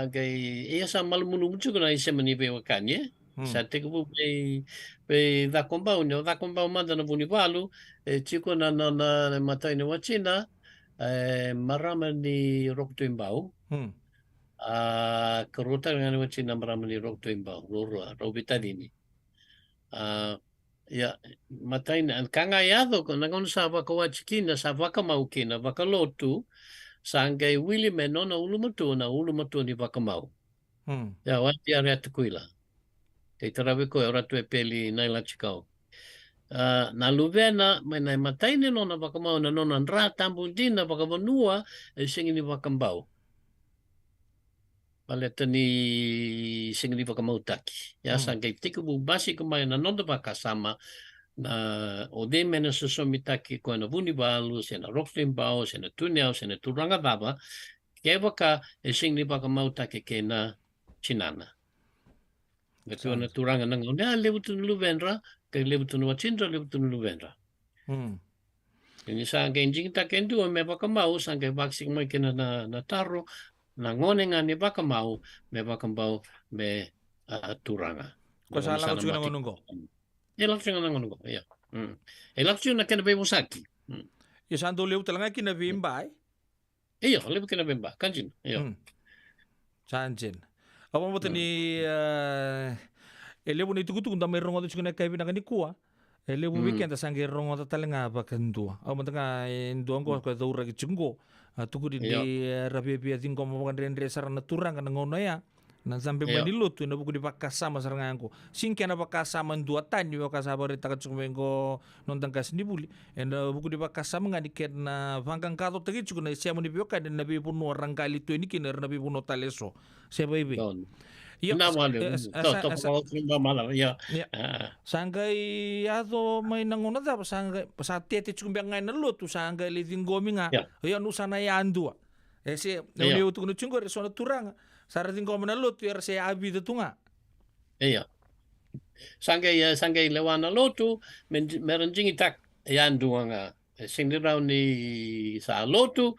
a qai, ia sa malumalumu tiko na isema ni veiwekani, e? Hmm. Sa tekivu vei, vei Cakobau, ni o Cakobau mada na Vunivalu, e tiko na, na, na, na matai ni watina, e, marama ni Rokotuibau. Hmm. A, ka rua tale ga ni watina marama ni Rokotuibau, ruarua, rau veitacini. A, ia, matai na, ka ga e yaco, ko na gauna sa vakawati kina, sa vakamau kina, vakalotu, sa qai wili me nona ulumatua, na ulumatua ni vakamau. Hmm. Ia, wati Areatukuila. Kei taravi koya o Ratu Epeli Nailatikau. A, na luvena, mai na matai ni nona vakamau, na nona dra tabu dina vakavanua, e sega ni vakabau. Baleta ni sega ni vakamautaki. Ia, hmm, sa qai tekivu basika mai na noda vakasama, na o cei me na sosomitaki koya na Vunivalu, se na Rokotuibau, se na Tuniau, se na turaga cava, kevaka e sega ni vakamautaki kei na tinana. Qai tu na turaga na gauna, a, levu tu na luvedra, qai levu tu na watidra, levu tu na luvedra. Hmm. Ia ni sa qai digitaka e dua me vakamau, sa qai vakasika mai kina na, na taro, na gone ga ni vakamau, me vakabau, me, a, turaga. Ko sa lako tiko na gauna oqo? E lako tiko na gauna oqo, ia. Mm. E lako tiko na kena veivosaki. Mm. Ia sa dau levu tale ga kina veiba, e? Io, levu kina veiba, ka dina, io. Hmm. Sa dina. Au vakabauta ni, e, e levu na itukutuku da mai rogoca tiko na yakavi vinaka nikua. E levu vei keda sa qai rogoca tale ga vakadua. Au mada ga e dua oqo ko e cauraki tiko oqo. A, tukuni ni, e, ra via, via ciqoma vakadredre sara na turaga na gauna oya. Na cabe mai ni lotu ena vuku ni vakasama sara ga oqo. Sega ni kena vakasama duatani, vaka sa vakaraitaka tiko mai oqo noda qasenivuli. Ena vuku ni vakasama ga ni kena vaqaqacotaki tiko na isema ni veiwekani ena veivanua ra qali tu yani kina, era na veivanua tale eso. Se vaivei. Io, na sa, wale, e, sa, sa, sa, sa qai yaco mai na gauna cava, sa qai, sa tete tiko beka ga ena lotu, sa qai lai ciqomi ga. Io. Io, nu sa na yadua. E se, io, au tukuna tiko qori, e so na turaga sa ra ciqoma na lotu, era se a vica tu ga. Io. Sa qai, e, sa qai lewa na lotu, me, me ra digitaka, e yadua ga. E sega ni rawa ni sa lotu,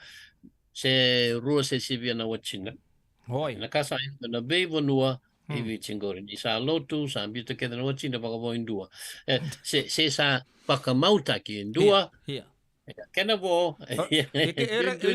se rua se sivia na watina. Oi. Na ka sa yaco na veivanua, hmm, e Viti qori. Ni sa lotu, sa biuta kece na watina vakavo e dua. E, se, se sa vakamautaki e dua. Io, io. E, kena vo. O, e, e, e, e,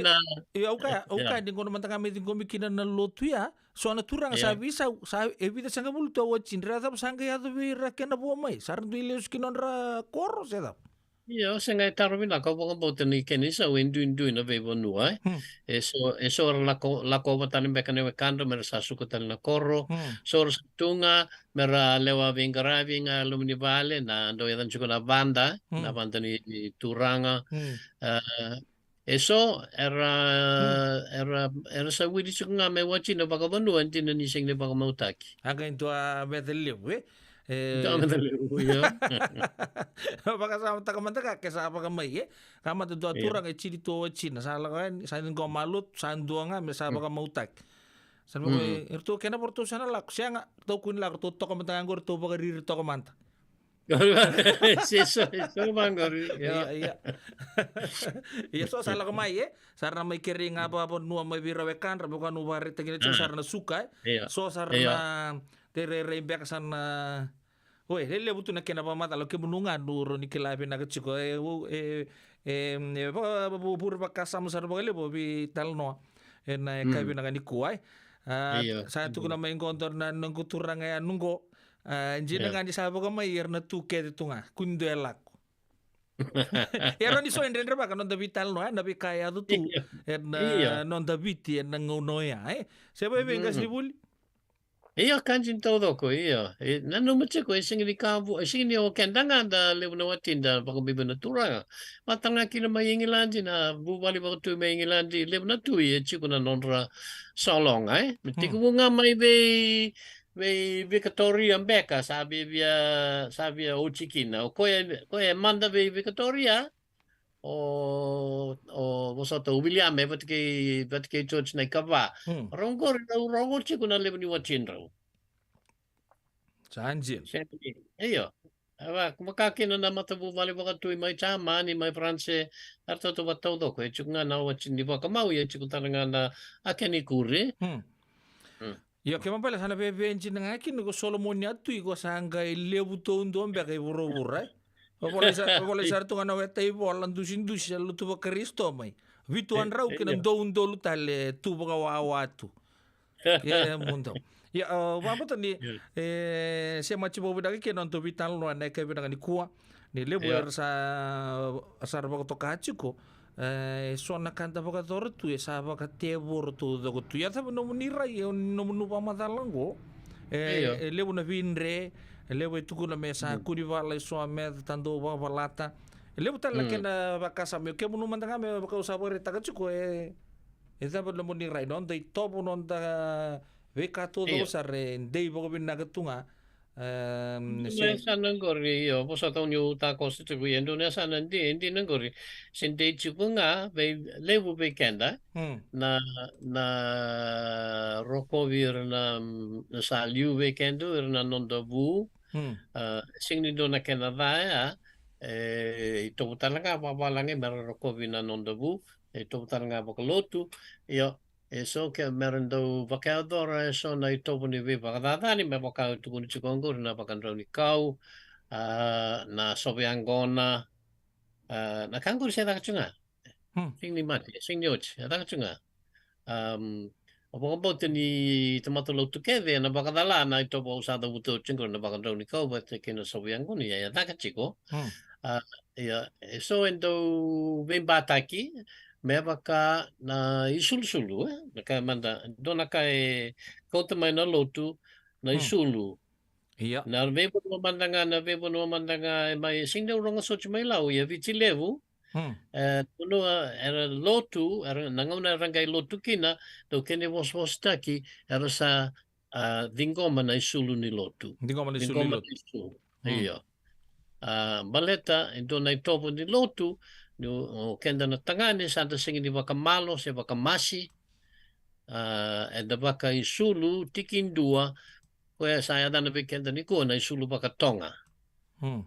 e, au kaya, au kaya, ni gauna mada ga mai ciqomi kina na lotu ya, so na turaga sa veisau, sa e vica sagavulu tu a watidra, cava sa qai yaco vei ira kena vo mai, sa ra dui lesu ki nodra koro, se cava? Io, sega, e taro vinaka, au vakabauta ni kena isau e duidui na veivanua, e. Hmm. E so, e so era lako, lakova tale beka na wekadra, me ra sa suka tale na koro, hmm, so era sa tu ga, me ra lewa veiqaravi ga e loma ni vale, na dau yaca tiko na vada, hmm, na vada ni, ni turaga. Hmm. A, e so era, hmm, era, era sa wili tiko ga me watina vakavanua, e dina ni sega ni vakamautaki. A qai dua meca levu, e? E, dua meca levu, io. Vakasamataka mada ga ke sa vakamai, e? Ka mada dua, io, turaga e tini tu o watina, sa lako yani, sa ciqoma na lotu, sa dua ga me sa, hmm, vakamautaki. Sa na, hmm, vaka, e, eratou kena vo eratou sa na lako, sega, eratou kua ni lako, eratou toka mada ga qori, eratou vakariri toka mada. Se so, e so vaqori, io. Ia, ia. Ia so sa lako mai, e? Sa ra na mai kerei ga vakavanua mai vei ira wekadra, me vaka niu vakaraitaka kina tiko, sa ra na suka, e? Io. So sa ra na, io, tererei beka sa na, oi, lelevu tu na kena vakamacala, o kemunu ga nu rawa ni kila vinaka tiko, e, o, e, e, e, va, va, vu, vuri vakasama sara vakalevu vei talanoa ena, e, yakavi vinaka nikua, e? A, io, sa tukuna mai qo dua na noqu turaga ya nuqo. A, dina ga ni sa vakamai, era na tu kece tu ga, kua ni dua e lako. E rawa ni so e dredrevaka noda veitalanoa, e, na veika e yaco tu, io, e na, io, noda Viti e na gauna oya, e? Se vei vei, mm, qasenivuli? Io, ka dina taucoko, io. E nanuma tiko, e sega ni ka vu, e sega ni o keda ga da levu na watida vakabibi na turaga. Vata ga kina mai Igiladi, na vuvale vakatui mai Igiladi, levu na tui e tiko na nodra sologa, e? Me, mm, tekivu ga mai vei, vei Vikatoria beka, sa via, via, sa via oti kina. O koya, koya e mada vei Vikatoria, o, o vosota, o Viliame, vata kei, vata kei George Naikava. Hmm. Rau qori, rau, rau qori tiko na levu ni watidrau. Sa dina. Sega ni, io. A vaka, vaka kina na matavuvale vakatui mai Jamani, mai Faranse, a ratou tauva taucoko, e tiko ga na wati ni vakamau, e tiko tale ga na a kena ikuri. Hmm. Hmm. Io, kena ibalebale sa na veve dina ga kina ko Solomoni a tui, ko sa qai levu taudua beka i vuravura, e? O volai sa, o volai sara tu ga na weta ivola, dusidusi, a lotu vaKarisito mai. Vitu, e, e, io, na udolu tale tu vakawawa tu. Kemudou. Ia, o, vakabauta ni, io, e, semati vakavinaka kina na nodatou veitalanoa ena yakavi vinaka nikua. Ni levu, io, era sa, sa ra vakatoka tiko, e, so na ka da vakayacora tu e sa vakatevoro taucoko tu. Ia cava nomuni rai, e, nomuni vakamacala oqo? E, io, e levu na veidre, e levu e tukuna me sa, mm, kua ni vala e so, me da dau vakavalata. E levu tale na, mm, kena vakasama. Io, kemunu mada ga, me vaka au sa vakaraitaka tiko, e, e cava nomuni rai? Noda itovo, noda veika taucoko, io, sara e dei vakavinaka tu ga. Em, dua na se yasana qori, io, vosota, au niu takoso tiko, ia, dua na yasana di-, dina qori. Se dei tiko ga vei, levu vei keda, hmm, na, na rokovi ira na, na sa liu vei keda, ira na noda vu. Hmm. A, sega ni dua na kena ca ya, e, itovo tale ga vakavalagi me ra rokovi na noda vu, e, itovo tale ga vakalotu. Io, e so ke me ra dau vakayacora e so na itovo ni veivakacacani, me vaka e tukuni tiko qori, na vakadraunikau, a, na sove yaqona, a, na ka qori se caka tu ga. Hmm. Sega ni mate, sega ni oti, e caka tu ga. Am, au vakabauta ni tamata lotu kece ena vakacala na itovo au sa cavuta oti qori, na vakadraunikau vata kei na sove yaqona, ia e caka tiko. Hmm. A, ia, e so e dau veibataki me vaka na isulusulu, e? Na ka mada, dua na ka e kauta mai na lotu, na, hmm, isulu. Ia. Na veivanua mada ga, na veivanua mada ga e mai, sega ni dau rogo soti mai Lau, ia Viti Levu. Hmm. E, vanua era lotu, era, na gauna era qai lotu kina, dau kena ivosavosataki, era sa, a, ciqoma na isulu ni lotu. Ciqoma na isulu ni lotu. Ciqoma na isulu. Hmm. Io. A, baleta e dua na itovo ni lotu, ni o, o keda na tagane sa da sega ni vakamalo se vakamasi, a, eda vakaisulu tikidua, koya sa yacana vei keda nikua na isulu vakaToga. Hmm.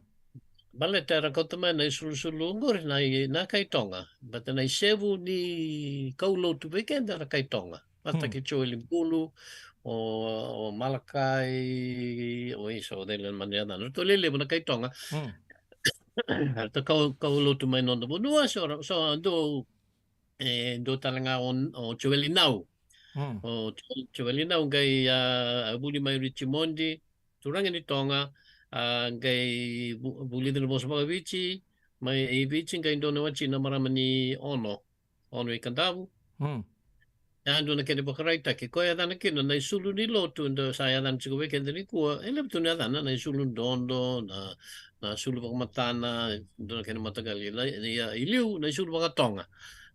Baleta era kauta mai na isulusulu oqori na i-, na kai Toga. Baleta na isevu ni kaulotu vei keda era kai Toga. Vata, hmm, kei Joeli Bulu, o, o Malakai, o isa, o cei na mani yacana. Ratou lelevu na kai Toga. Hmm. Ratou kau, kaulotu mai noda vanua, so, so dua, e, dua tale ga o, o Joeli Nau. Hmm. O Jo-, Joeli Nau qai, a, vuli mai Richmond, turaga ni Toga, a, qai vu-, vulica na vosa vakaViti mai Viti, qai dua na watina, marama ni Ono, Ono i Kadavu. Hmm. E dua na kena ivakaraitaki, koya e yacana kina na isulu ni lotu, dau sa yacana tiko vei keda nikua, e levu tu na yacana, na isulu dodo, na, na sulu vakamatana, dua na kena mataqali, na, ia, i liu, na isulu vakaToga.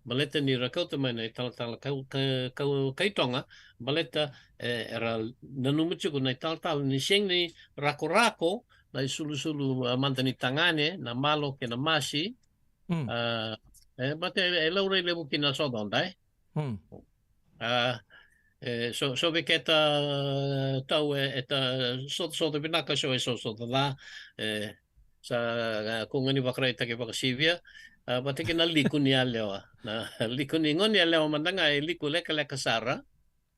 Baleta ni ra kauta mai na italatala kau, ka-, kau, kai Toga, baleta, e, era nanuma tiko na italatala ni sega ni rakorako na isulusulu, a, mada ni tagane, na malo kei na masi. Hmm. A, e, baleta e, e laurai levu kina na socoda, e? Hmm. A, e, so, so vei keda tau e, e ta socosoco vinaka, so e socosoco ca, e, sa, a, ko ga ni vakaraitaki vakasivia, a, vata kei na liku ni yalewa. Na liku ni gone yalewa mada ga e liku lekaleka sara.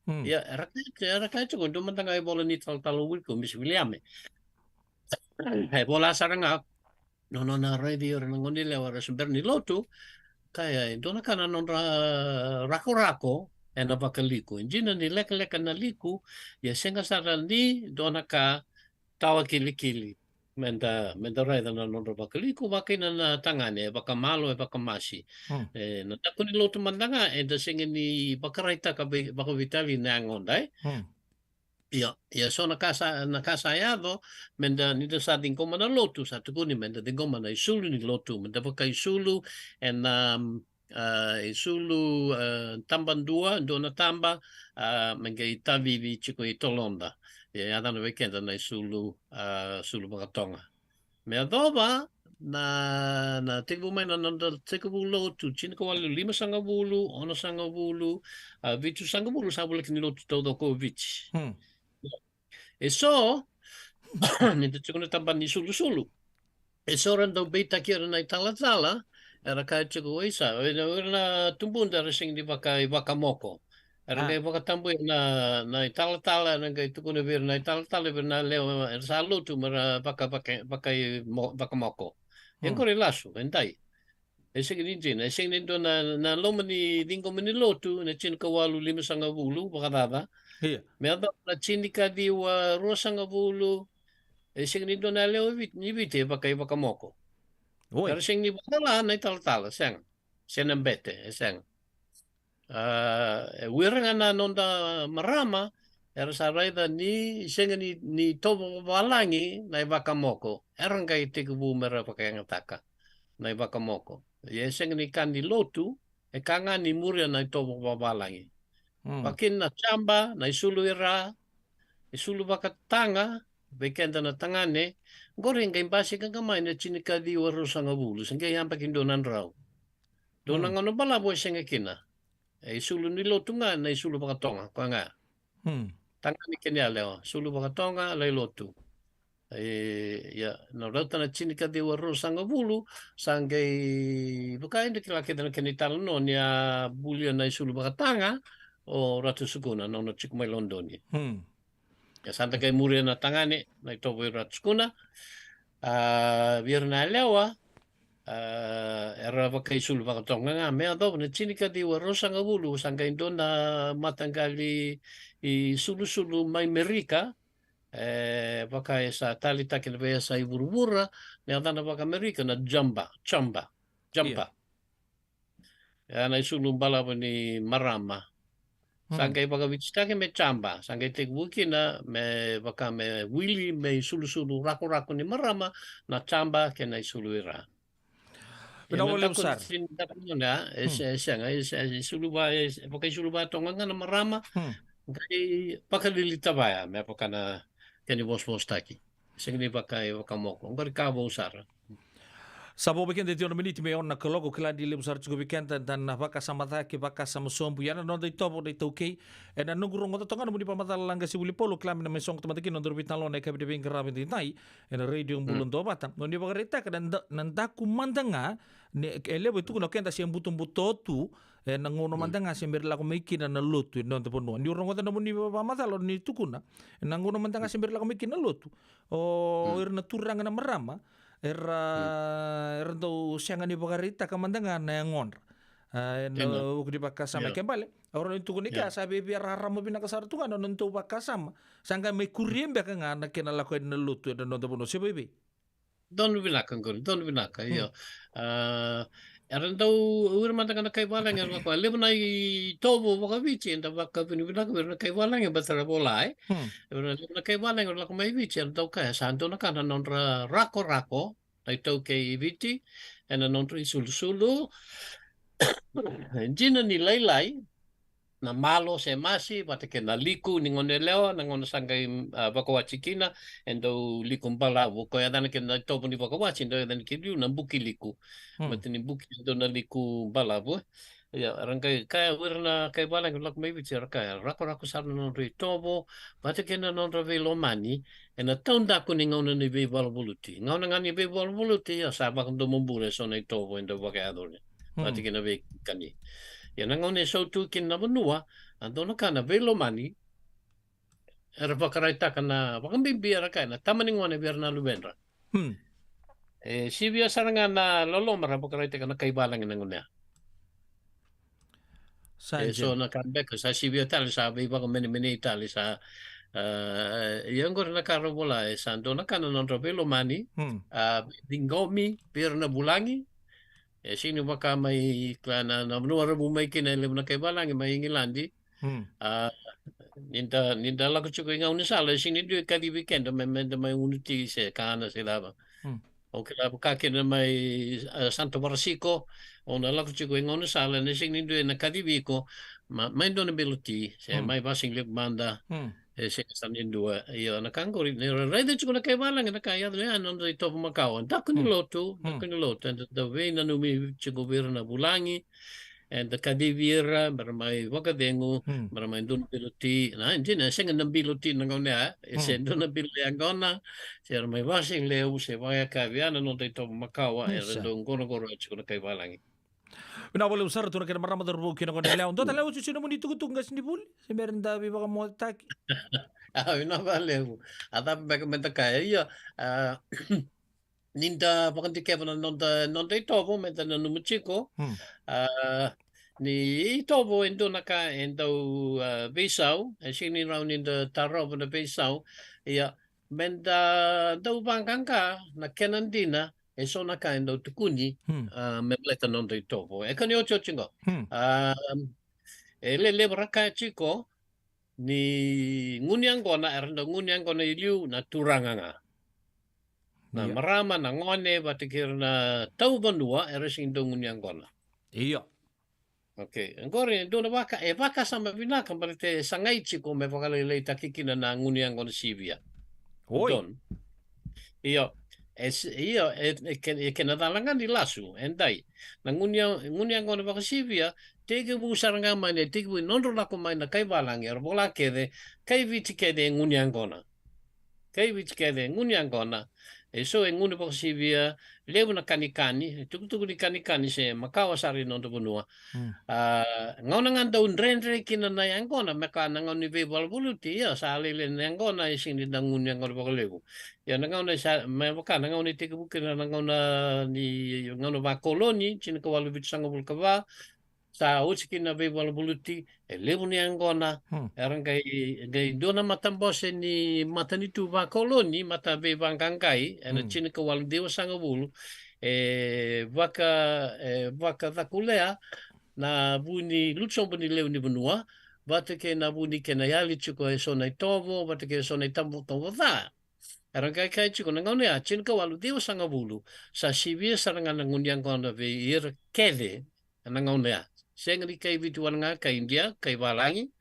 Hmm. Ia, era kaya, era kaya tiko, dua mada ga e vola ni talatala o Wilco, Misi Viliame. E vola sara ga, no, nona raici ira na gone yalewa era se bera ni lotu, kaya e dua na ka na nodra rakorako ena vakaliku. E dina ni lekaleka na liku, ia sega sara ni dua na ka tawa kilikili. Meda, meda raica na nodra vakaliku, vakaina na tagane, e vakamalo, e vakamasi. Hmm. E, na daku ni lotu mada ga, eda sega ni vakaraitaka vei, vakaveitalia na yagoda, e? Hmm. Ia, ia so na ka sa, na ka sa yaco, meda, nida sa ciqoma na lotu, sa tukuni meda ciqoma na isulu ni lotu, meda vakaisulu, ena, um, a, isulu, a, taba dua, dua na taba, a, me qai tavivi tiko i toloda. Ia, yacana vei keda na isulu, a, sulu vakatoga. Me yacova, na, na tekivu mai na, na, na tekivu lotu, tinikawalu limasagavulu, onosagavulu, a, vitusagavulu, sa voleka ni lotu taucoko o Viti. Hmm. E so, ni da tiko na taba ni sulusulu. E so ra dau beitaki ira na italatala, era kaya tiko, oi sa, o ira na, o ira na tubuda era sega ni vaka, i vakamoko. Era qai vakatabuya na, na italatala, era qai tukuna vei ira na italatala, vei ira na lewa, era sa lotu, me ra vaka, vaka, vaka, i mo-, vakamoko. E qori lasu, e dai. E sega ni dina, e sega ni dua na, na loma ni ciqoma ni lotu, na tinikawalu limasagavulu, vakacaca. Ia. Me yacova na tinikaciwa ruasagavulu, e sega ni dua na yalewa Viti, ni Viti, e vaka, i vakamoko. Oi. Era sega ni vakala na italatala, sega. Se na bete, e sega. A, e o ira ga na noda marama, era sa raica ni sega ni, ni tovo vavalagi na i vakamoko. Era qai tekivu me ra vakayagataka na i vakamoko. Ia e sega ni ka ni lotu, e ka ga ni muria na i tovo vavalagi. Hmm. Vakina na jaba, na isulu i ra, isulu vakataga, vei keda na tagane, qori e qai basika ga mai na tinikaciwa ruasagavulu, se qai yabaki dua na drau. Dua na gauna balavu e sega kina. E isulu ni lotu ga, na isulu vakatoga, koya ga. Hmm. Tagane kei na yalewa, sulu vakatoga, lai lotu. E, ia, na rauta na tinikaciwa ruasagavulu, sa qai, vaka eda kila kece na kena italanoa ni a bulia na isulu vakataga, o Ratu Sukuna, na nona tiko mai Lodoni. Hmm. Ia sa da qai muria na tagane, na i tovo i Ratu Sukuna. A, vei ira na yalewa, a, era vakaisulu vakatoga ga, me yacova na tinikaciwa ruasagavulu, sa qai dua na mataqali isulusulu mai Merika, e, vaka e sa taleitaki na veiyasai vuravura, na yacana vakaAmerika na jamba, jamba, jamba. Ia. E na isulu balavu ni marama. Sa qai vakavititaki me jamba, sa qai tekivu kina me vaka me wili me isulusulu rakorako ni marama, na jamba kei na isulu i ra. Vinaka vakalevu sara. E se, e sega, e se, e sulu va, e vakaisulu vatoga ga na marama, qai vakalili tavaya, me vaka na kena ivosavosataki. Sega ni vaka e vakamoko. Qori ka vou sara. Sa vo vei keda e ciwa na miniti me ono na kaloko, kila ni levu sara tiko vei keda, da na vakasama cake, vakasama sobu. Ia na noda itovo na iTaukei. E na noqu rogoca toka ga na nomuni vakamacala, Laqasevulipaula, kila me na mai sogo tamata kina na nodaru veitalanoa na yakavi ni veiqaravi edaidai. E na Radio Bula Duavata. Nomuni vakaraitaka na da-, na daku mada ga, ne, e levu e tukuna o keda se butobuto tu, e na gauna mada ga se bera lako mai kina na lotu e na noda vanua. Niu rogoca na nomuni vakamacala ni tukuna, e na gauna mada ga se bera lako mai kina na lotu. O ira na turaga na marama, era, era dau sega ni vakaraitaka mada ga na yagodra. A, e na vuku ni vakasama, ke bale. Au rau ni tukuna i kea, sa via rarama vinaka sara tu ga na nona dau vakasama. Sa qai mai kuria beka ga na kena lako e na lotu e na noda vanua, se vei vei. Donu vinaka qori, donu vinaka, io. A, era dau, o ira mada ga na kai valagi, era lako, levu na itovo vakaviti, eda vakavinavinaka vei ira na kai valagi, baleta era vola, e. Era levu na kai valagi, era lako mai Viti, era dau kaya, sa dua na ka na nodra rakorako, na iTaukei i Viti, e na nodra isulusulu, e dina ni lailai, na malo se masi, vata kei na liku ni gone yalewa, na gauna sa qai, a, vakawati kina, e dau liku balavu, ko yacana kei na itovo ni vakawati, e dau yacana kei liu na buki liku. Vata ni buki, e dau na liku balavu. Ia, era qai kaya, o ira na kai valagi lako mai Viti, era kaya, rakorako sara na nodra itovo, vata kei na nodra veilomani, e na taudaku ni gauna ni veivaluvaluti. Gauna ga ni veivaluvaluti, ia sa vakadomobula e so na itovo e dau vakayacori. Vata kei na veikani. Ia na gauna e sautu kina na vanua, a dua na ka na veilomani, era vakaraitaka na, vakabibi era kaya na tama ni gone vei ira na luvedra. E sivia sara ga na loloma ra vakaraitaka na kai valagi na gauna ya. E so na ka beka, sa sivia tale, sa veivakamenemenei tale, sa, A, ia qori na ka ra vola, e sa dua na ka na nodra veilomani, hmm, a, ciqomi vei ira na vulagi. E sega ni vaka mai ka na, na vanua ra vu mai kina e levu na kai valagi mai Igiladi. Hmm. A, ni da, ni da lako tiko i gaunisala, e sega ni dua e kacivi keda me, me da mai unuti se kana se cava. Hmm. O kila vaka kina mai, a, Santa Farasiko, o na lako tiko i gaunisala, e sega ni dua e na kacivi iko, ma, mai dua na bilo ti, se, hmm, mai vasigalevu mada, hmm, e sega sara ni dua. Ia na ka qori, ni ra raica tiko na kai valagi na ka yaco ya, na noda itovo makawa. Daku ni, hmm, lotu, daku, hmm, ni lotu, eda dau veinanumi tiko vei ira na vulagi, eda kacivi ira me ra mai vakacegu, hmm, me ra mai dua na bilo ti, na, e dina, e sega na bilo ti na gauna ya, e se, hmm, dua na bilo yaqona, se ra mai vasigalevu, se vakayakavi, ya na noda itovo makawa, era, isa, dau qoroqoro tiko na kai valagi. Vinaka vakalevu sara tu na kena marama, cauravou kei na gone yalewa. Dua tale oti, se nomuni tukutuku qasenivuli, se me ra da veivakamocetaki. A, vinaka vakalevu. A cava beka me da kaya, ia, a, ni da vakadikeva na noda, noda itovo, me da nanuma tiko. Hmm. A, ni itovo e dua na ka e dau, a, veisau, e sega ni rawa ni da tarova na veisau. Ia, me da dau vaqaqa na kena dina, e so na ka e dau tukuni, hmm, a, me baleta na noda itovo. E ka ni otioti qo. Hmm. A, e lelevu ra kaya tiko ni gunu yaqona, era dau gunu yaqona i liu na turaga ga. Na, ia, marama, na gone, vata kei ira na tauvanua, era sega ni dau gunu yaqona. Io. Okei, qori e dua na vaka, e vakasama vinaka baleta e sagai tiko me vakalailaitaki kina na gunu yaqona sivia. Oi. Don. Io, e s-, io, e, e ke-, e kena cala ga ni lasu, e dai. Na gunu ya-, gunu yaqona vakasivia, tekivu sara ga mai na, tekivu i nodra lako mai na kai valagi, era vola kece, kai Viti kece e gunu yaqona. Kai Viti kece e gunu yaqona, e so e gunu vakasivia, levu na kanikani, e tukutuku ni kanikani se makawa sara i noda vanua. Hmm. A, gauna ga dau dredre kina na yaqona, me ka na gauna ni veivaluvaluti, ia sa lailai na yaqona, e sega ni da gunu yaqona vakalevu. Ia na gauna sa, me vaka na gauna e tekivu kina na gauna ni, gauna vakoloni, tinikawalu vitusagavulu ka va, sa oti kina na veivaluvaluti, e levu ni yaqona, hmm, era qai, qai dua na matabose ni matanitu vakoloni, mata veivaqaqai, ena, hmm, tinikawalu ciwasagavulu, e vaka, e vakacakulea na vu ni lutu sobu ni lewe ni vanua, vata kei na vu ni kena yali tiko e so na itovo, vata kei so na itovo, itovo ca. Era qai kaya tiko na gauna ya, tinikawalu ciwasagavulu, sa sivia sara ga na gunu yaqona vei ira kece, ena gauna ya. Sega ni kai Viti wale ga, kai Idia, kai valagi.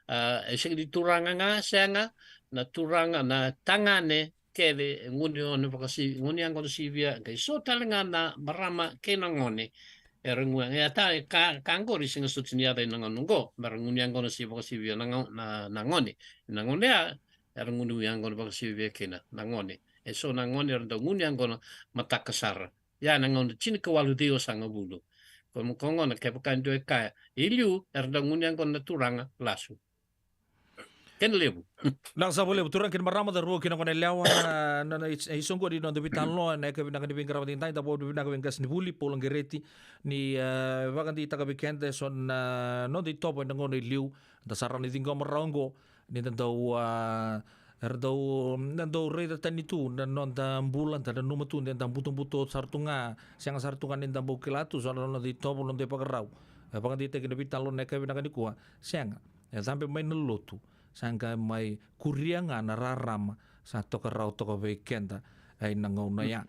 A, e sega ni turaga ga, sega, na turaga, na tagane kece, e gunu yaqona vakasi-, gunu yaqona sivia, qai so tale ga na marama kei na gone. Era gunu, e a ta, e ka, ka qori sega soti ni yaco ena gauna qo, mera gunu yaqona si vakasivia na gau-, na, na gone. Na gone ya, era gunu yaqona vakasivia kina, na gone. E so na gone, era dau gunu yaqona mataka sara. Ia na gauna tinikawalu ciwasagavulu. Ko, ko gona kevaka e dua e kaya, i liu, era dau gunu yaqona na turaga, lasu. Kena levu. Naka sa vakalevu, turaga kei na marama, cauravou kei na gone yalewa, na, na, i, i soqoni ni noda veitalanoa, na yakavi vinaka ni veiqaravi edaidai, da vakavinavinaka vei qasenivuli, Paula Qereti, ni, e, vakadeitaka vei keda, e so na, noda itovo ena gauna i liu, da sa rawa ni ciqoma rawa oqo, ni da dau, a, era dau, da dau raica tani tu na noda bula, da nanuma tu de da butobuto sara tu ga, sega sara tu ga ni da bau kila tu so na noda itovo, noda ivakarau. E vakadeitaki na veitalanoa na yakavi vinaka nikua, sega, e cabe mai na lotu, sa qai mai kuria ga na rarama sa toka rawa toka vei keda, e, ena gauna ya.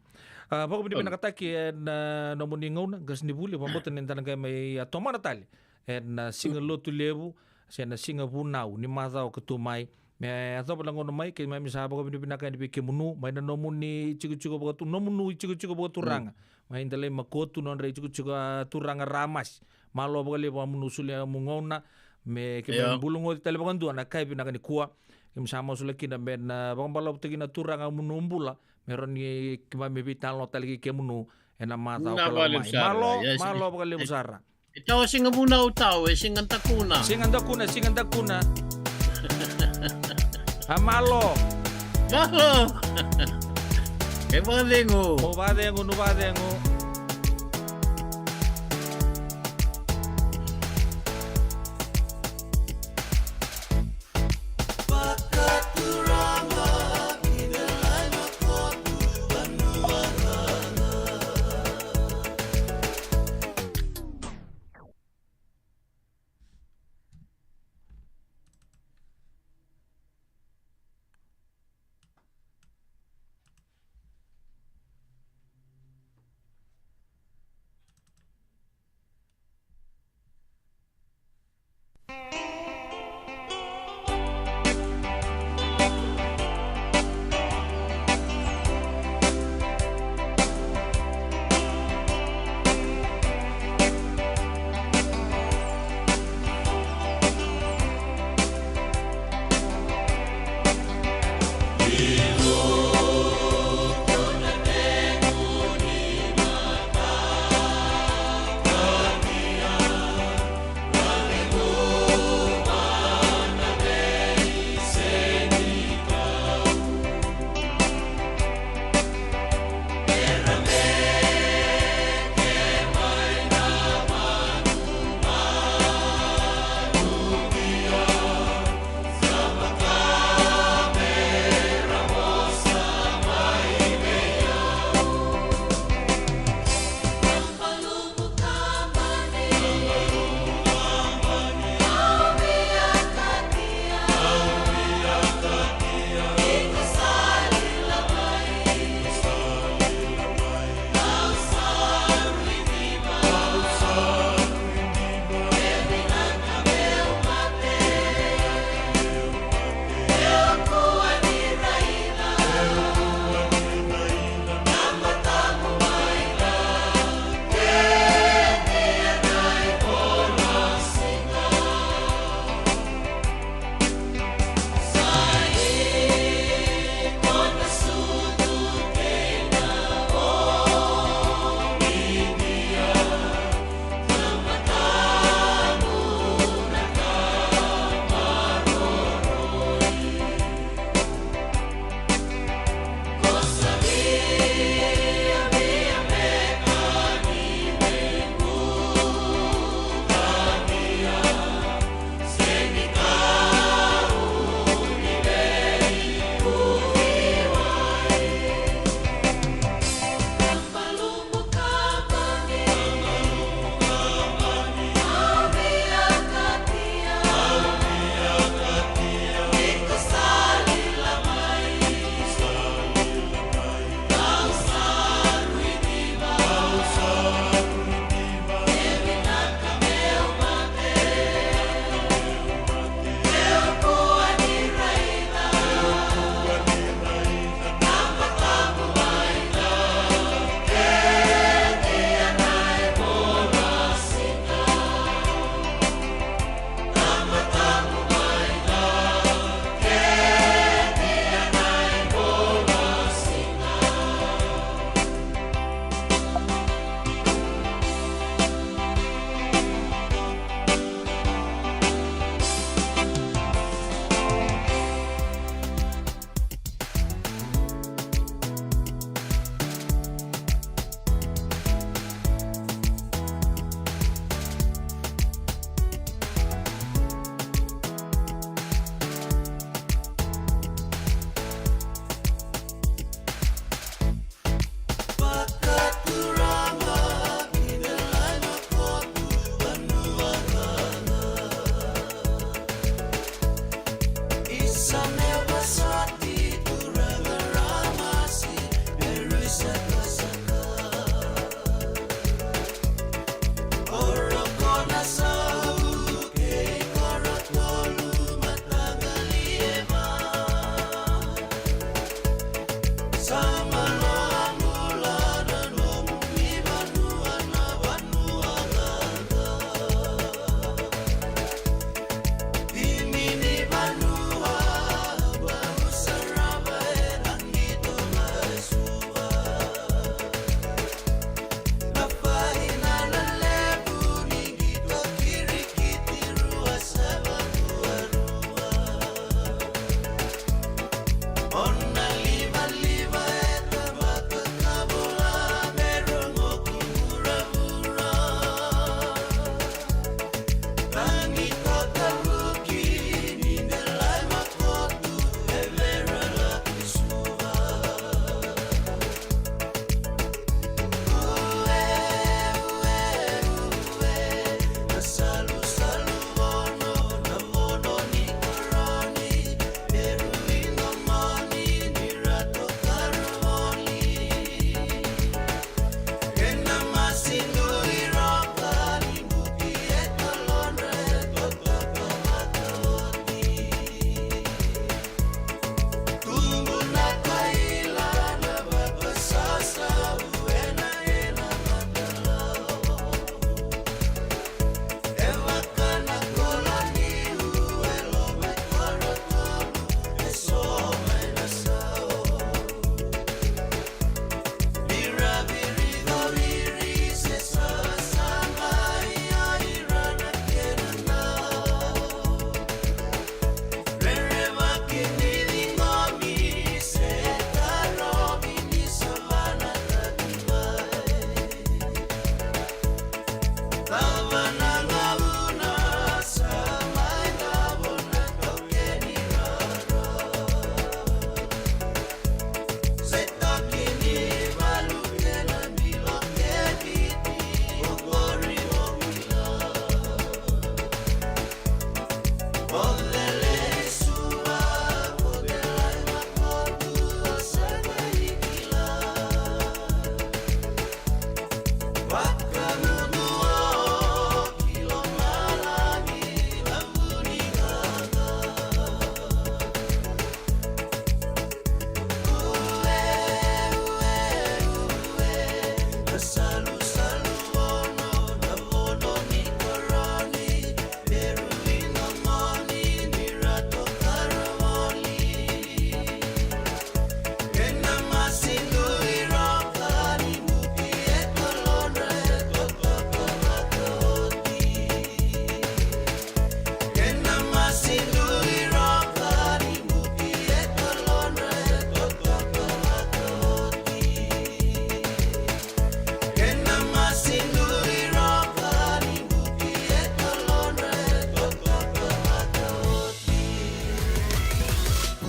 A, vakavinavinakataki, e, na nomuni gauna, qasenivuli, vakabauta ni da na qai mai, a, tomana tale ena, a, siga Lotulevu, se na siga vunau ni macawa ka tu mai. Me yacova na gauna mai, keimami sa vakavinavinaka yani vei kemunu, mai na nomuni itikotiko vakatu-, nomunu itikotiko vakaturaga. Mm. Mai Delai Makotu, nodra itikotiko, a, turaga Ramasi. Malo vakalevu, a, munu solia nomu gauna, me keimami, io, bula goci tale vakadua na yakavi vinaka nikua. Keimami sa masulaka kina me na vakabalavutaki na Turaga munu bula, me rawa ni keimami veitalanoa tale kei kemunu ena macawa ka lako mai. Vinaka vakalevu sara. Malo, yes, malo vakalevu sara. E tawa siga vunau tau, e siga dakuna. Siga dakuna, siga dakuna. A malo. Malo. E vakacegu. O vakacegu, nu vakacegu.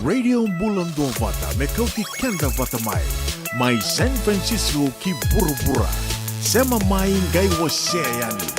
Radio Bula Duavata, me kauti keda vata mai. Mai San Francisco ki vuravura. Sema mai, qai wasea yani.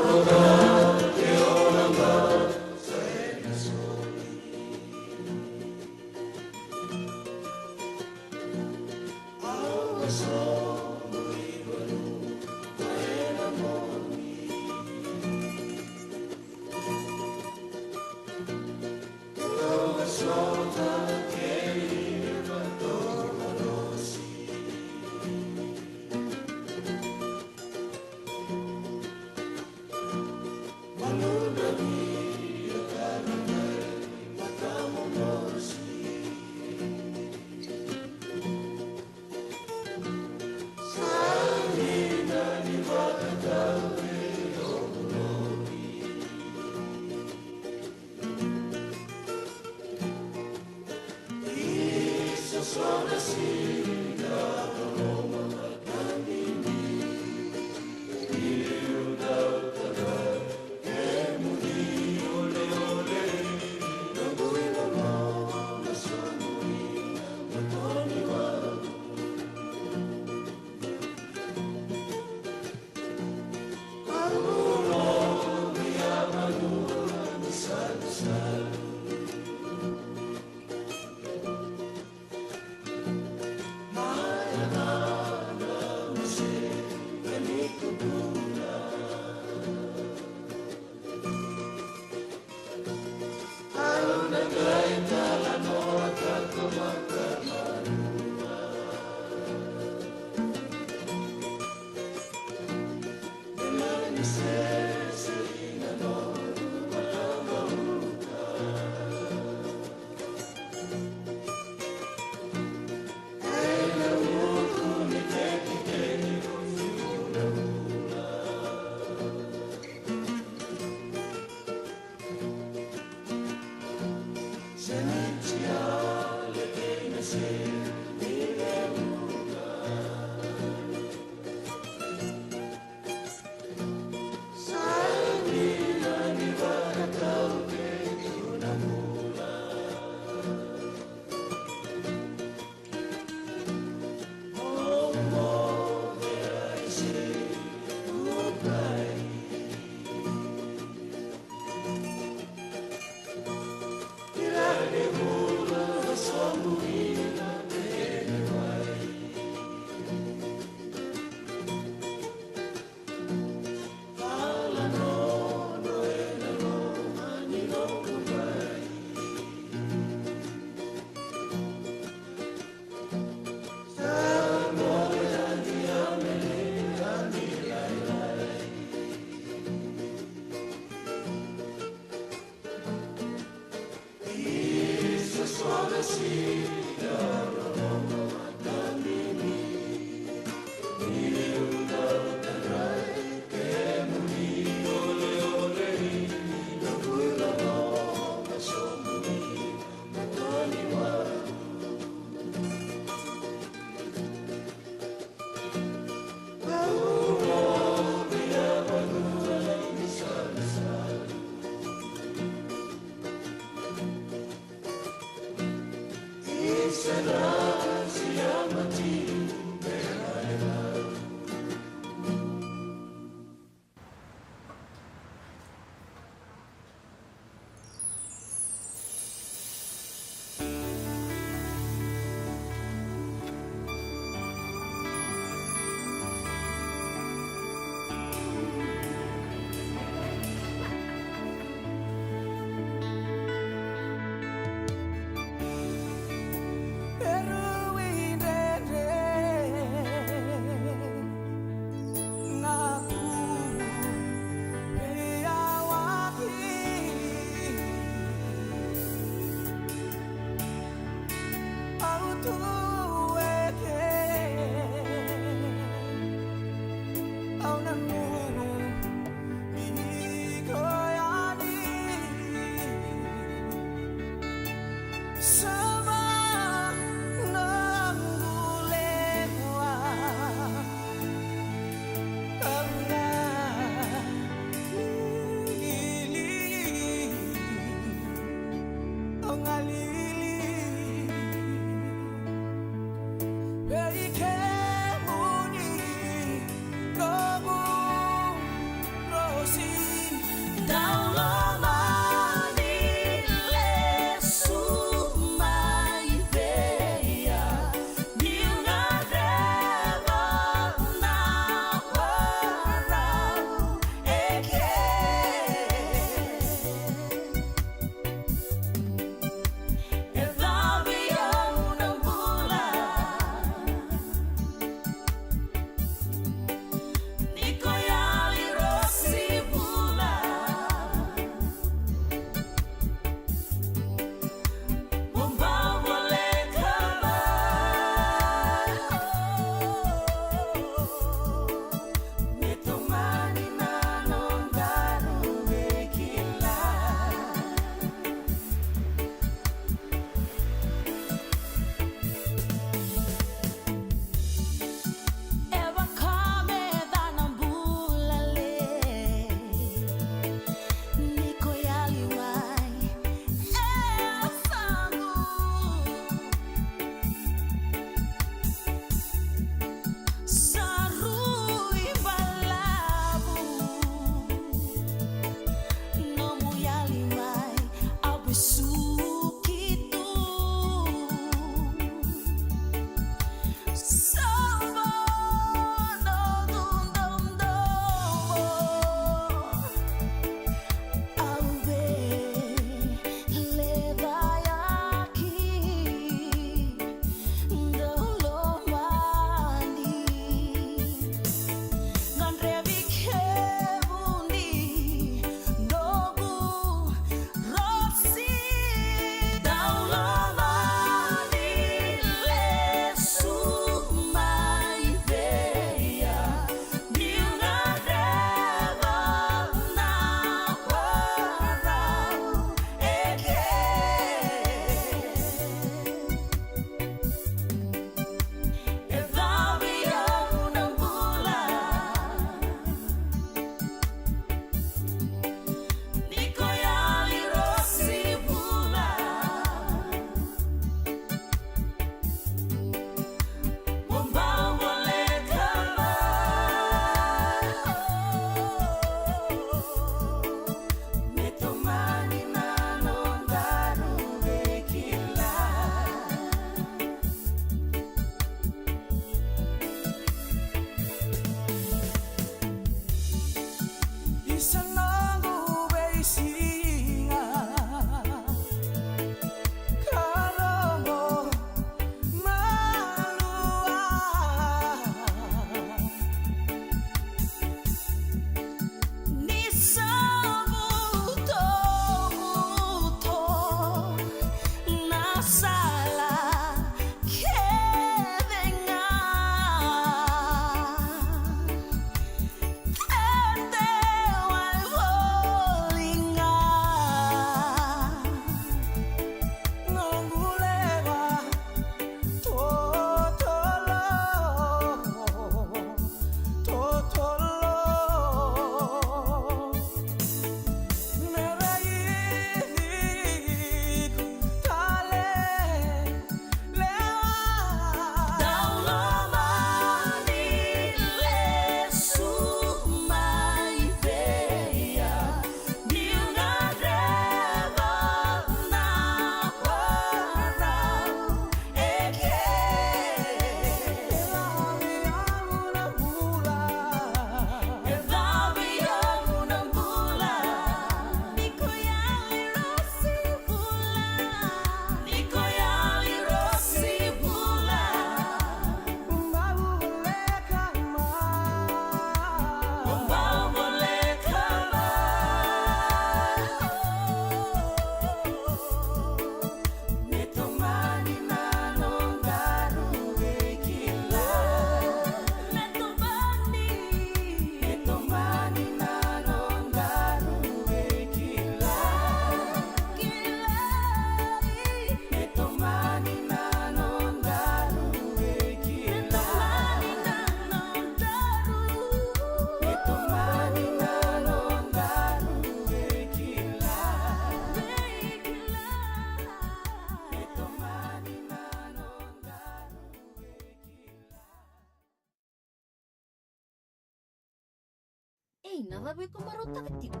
Na cava iko marautaka tiko?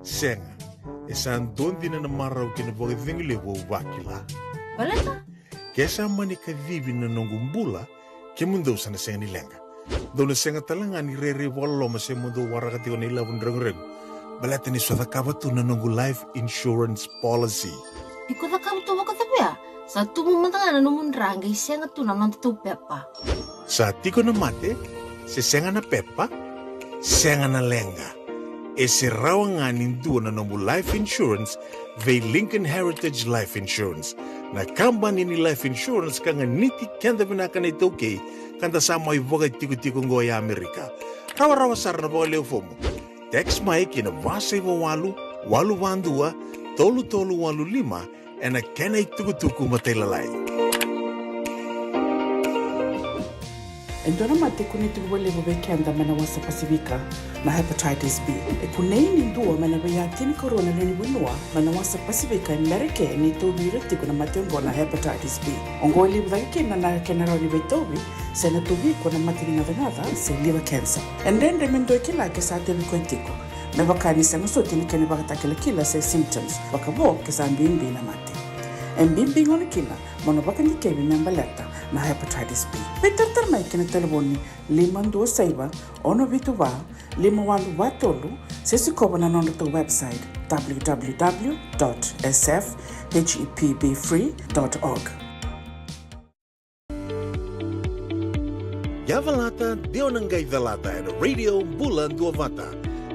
Sega, e sa dua dina na marau kei na vakacegu levu au vakila. Baleta? Ke sa mani kacivi na noqu bula, kemudou sa na sega ni leqa. Dou na sega tale ga ni rairai vakaloloma se mo dou waraka tiko na ilavo ni reguregu. Baleta ni sa cakava tu na noqu life insurance policy. Iko cakava tu vakacava ya? Sa tubu mada ga na nomu dra qai sega tu na noda tou pepa. Sa tiko na mate, se sega na pepa, sega na leqa. E se rawa ga ni dua na nomu life insurance vei Lincoln Heritage Life Insurance. Na kabani ni life insurance ka ganiti keda vinaka na iTaukei, ka da sa mai vakatikotiko oqo e Amerika. Rawarawa sara na vakalewe fomu. Text mai ki na va saiva walu, walu va dua, tolu tolu walu lima, ena kena itukutuku matailalai. E dua na mate e kunei tiko vakalevu vei keda mai na wasa Pasifika, na hepatitis B. E kunei ni dua mai na vei tinikarua na lewe ni vanua mai na wasa Pasifika e Merika ni tauvi ira tiko na mate oqo na hepatitis B. Oqo e levu cake kina na kena rawa ni veitauvi, se na tauvi iko na mate ni gacagaca se liver cancer. E dredre me dua e kila ke sa tauvi koya tiko, me vaka ni sega soti na kena ivakatakilakila se symptoms, vakavo ke sa bibi na mate. E bibi gona kina mo na vakadikevi me baleta na hepatitis B. Veitaratara mai ki na talevoni lima dua saiva, ono vitu va, lima walu va tolu, se sikova na nodratou website, w w w dot s f h e p b free dot org. Ia calata, de o na qai calata ena Radio Bula Duavata.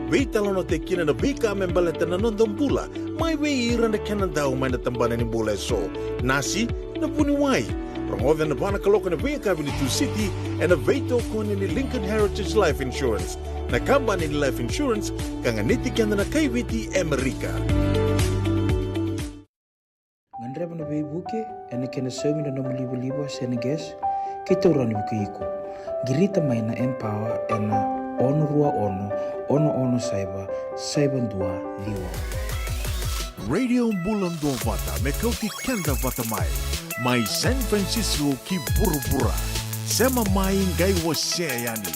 Veitalanoataki kina na veika me baleta na noda bula, mai vei ira na kena dau mai na tabana ni bula eso, nasi, na vuniwai. Rogoca ena va na kaloko ena veiyakavi ni Tusiti, ena veitokoni ni Lincoln Heritage Life Insurance, na kabani ni life insurance ka ganiti keda na kaiviti e Amerika. Gadreva na veivuke ena kena saumi na nomu livaliva se na gas, keitou rawa ni vukei iko. Qirita mai na Empower ena ono rua ono, ono ono saiva, saiva dua ciwa. Radio Bula Duavata me kauti keda vata mai, mai San Francisco ki vuravura. Sema mai, qai wasea yani.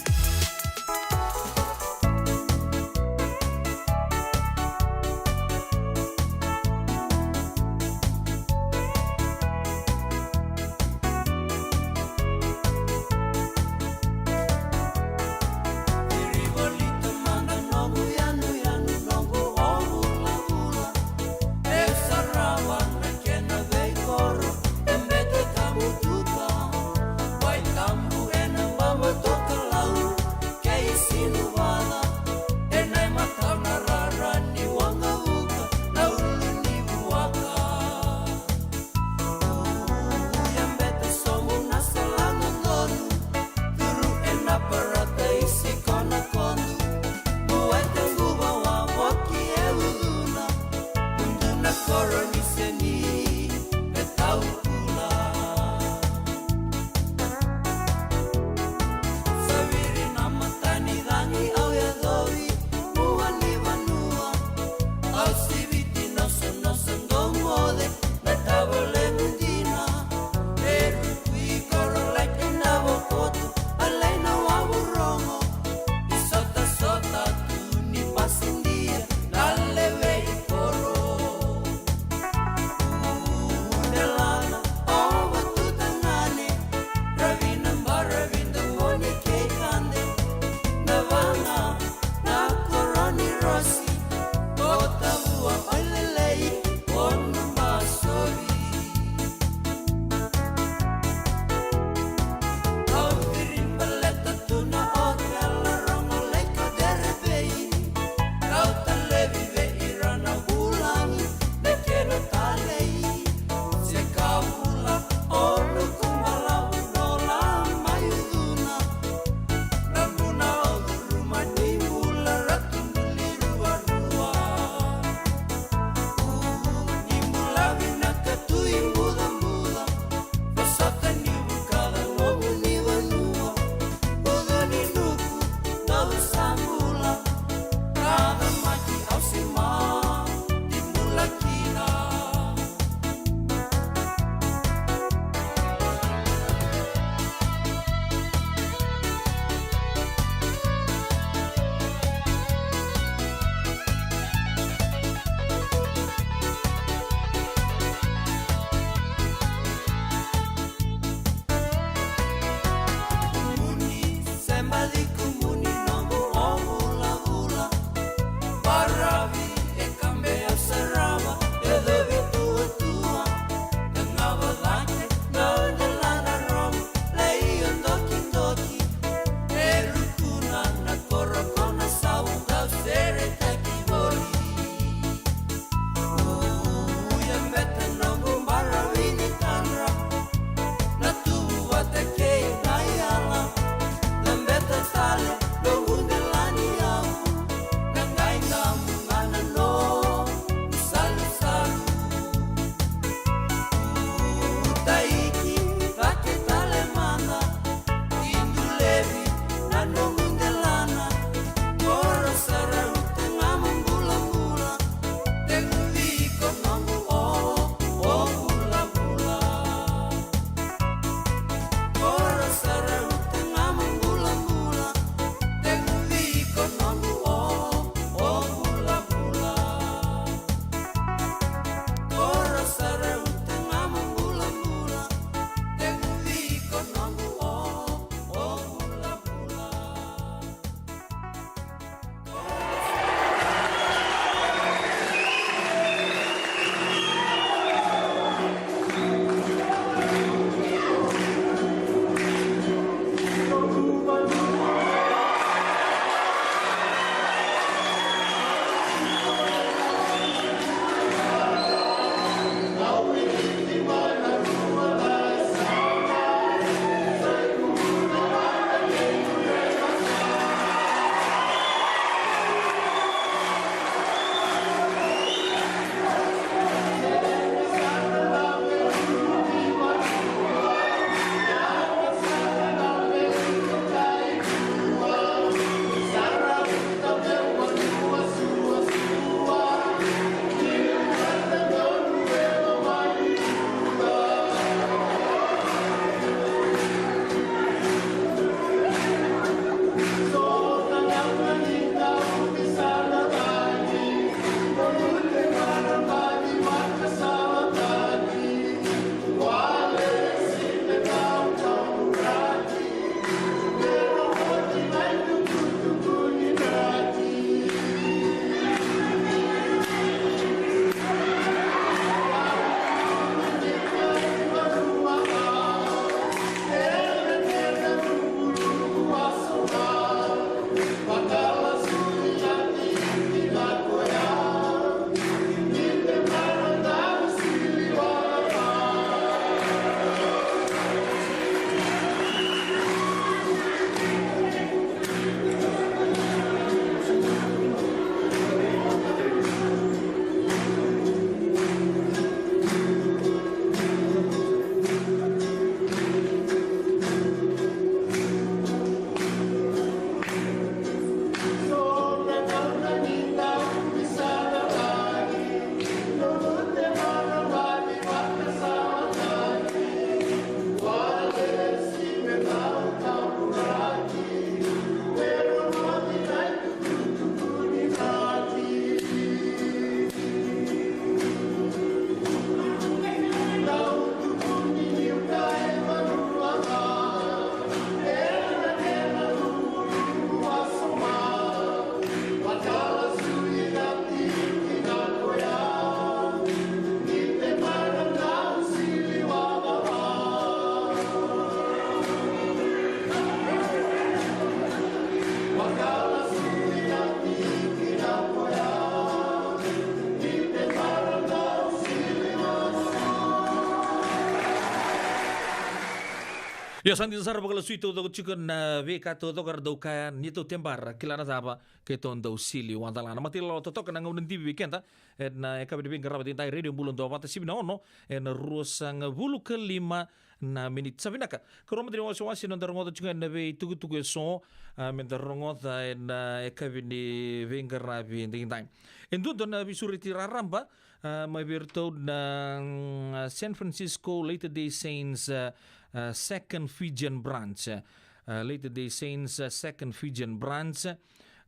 Io, sa dina sara, vakalasui taucoko tiko na veika taucoko era dau kaya ni tou tebara, kila na cava, keitou dau sili vakacala. Na matailalai totoka na gauna divi vei keda ena yakavi ni veiqaravi edaidai, Radio Bula Duavata, sivi na ono ena ruasagavulu ka lima na miniti. Sa vinaka, karua mada ni wasewase na noda rogoca tiko ena veitukutuku eso, a, meda rogoca ena yakavi ni veiqaravi edaidai. E duadua na veisureti raraba, a, mai vei iratou na, mm, San Francisco Latter-day Saints, a, a, Second Fijian Branch. A, Latter-day Saints, a, Second Fijian Branch,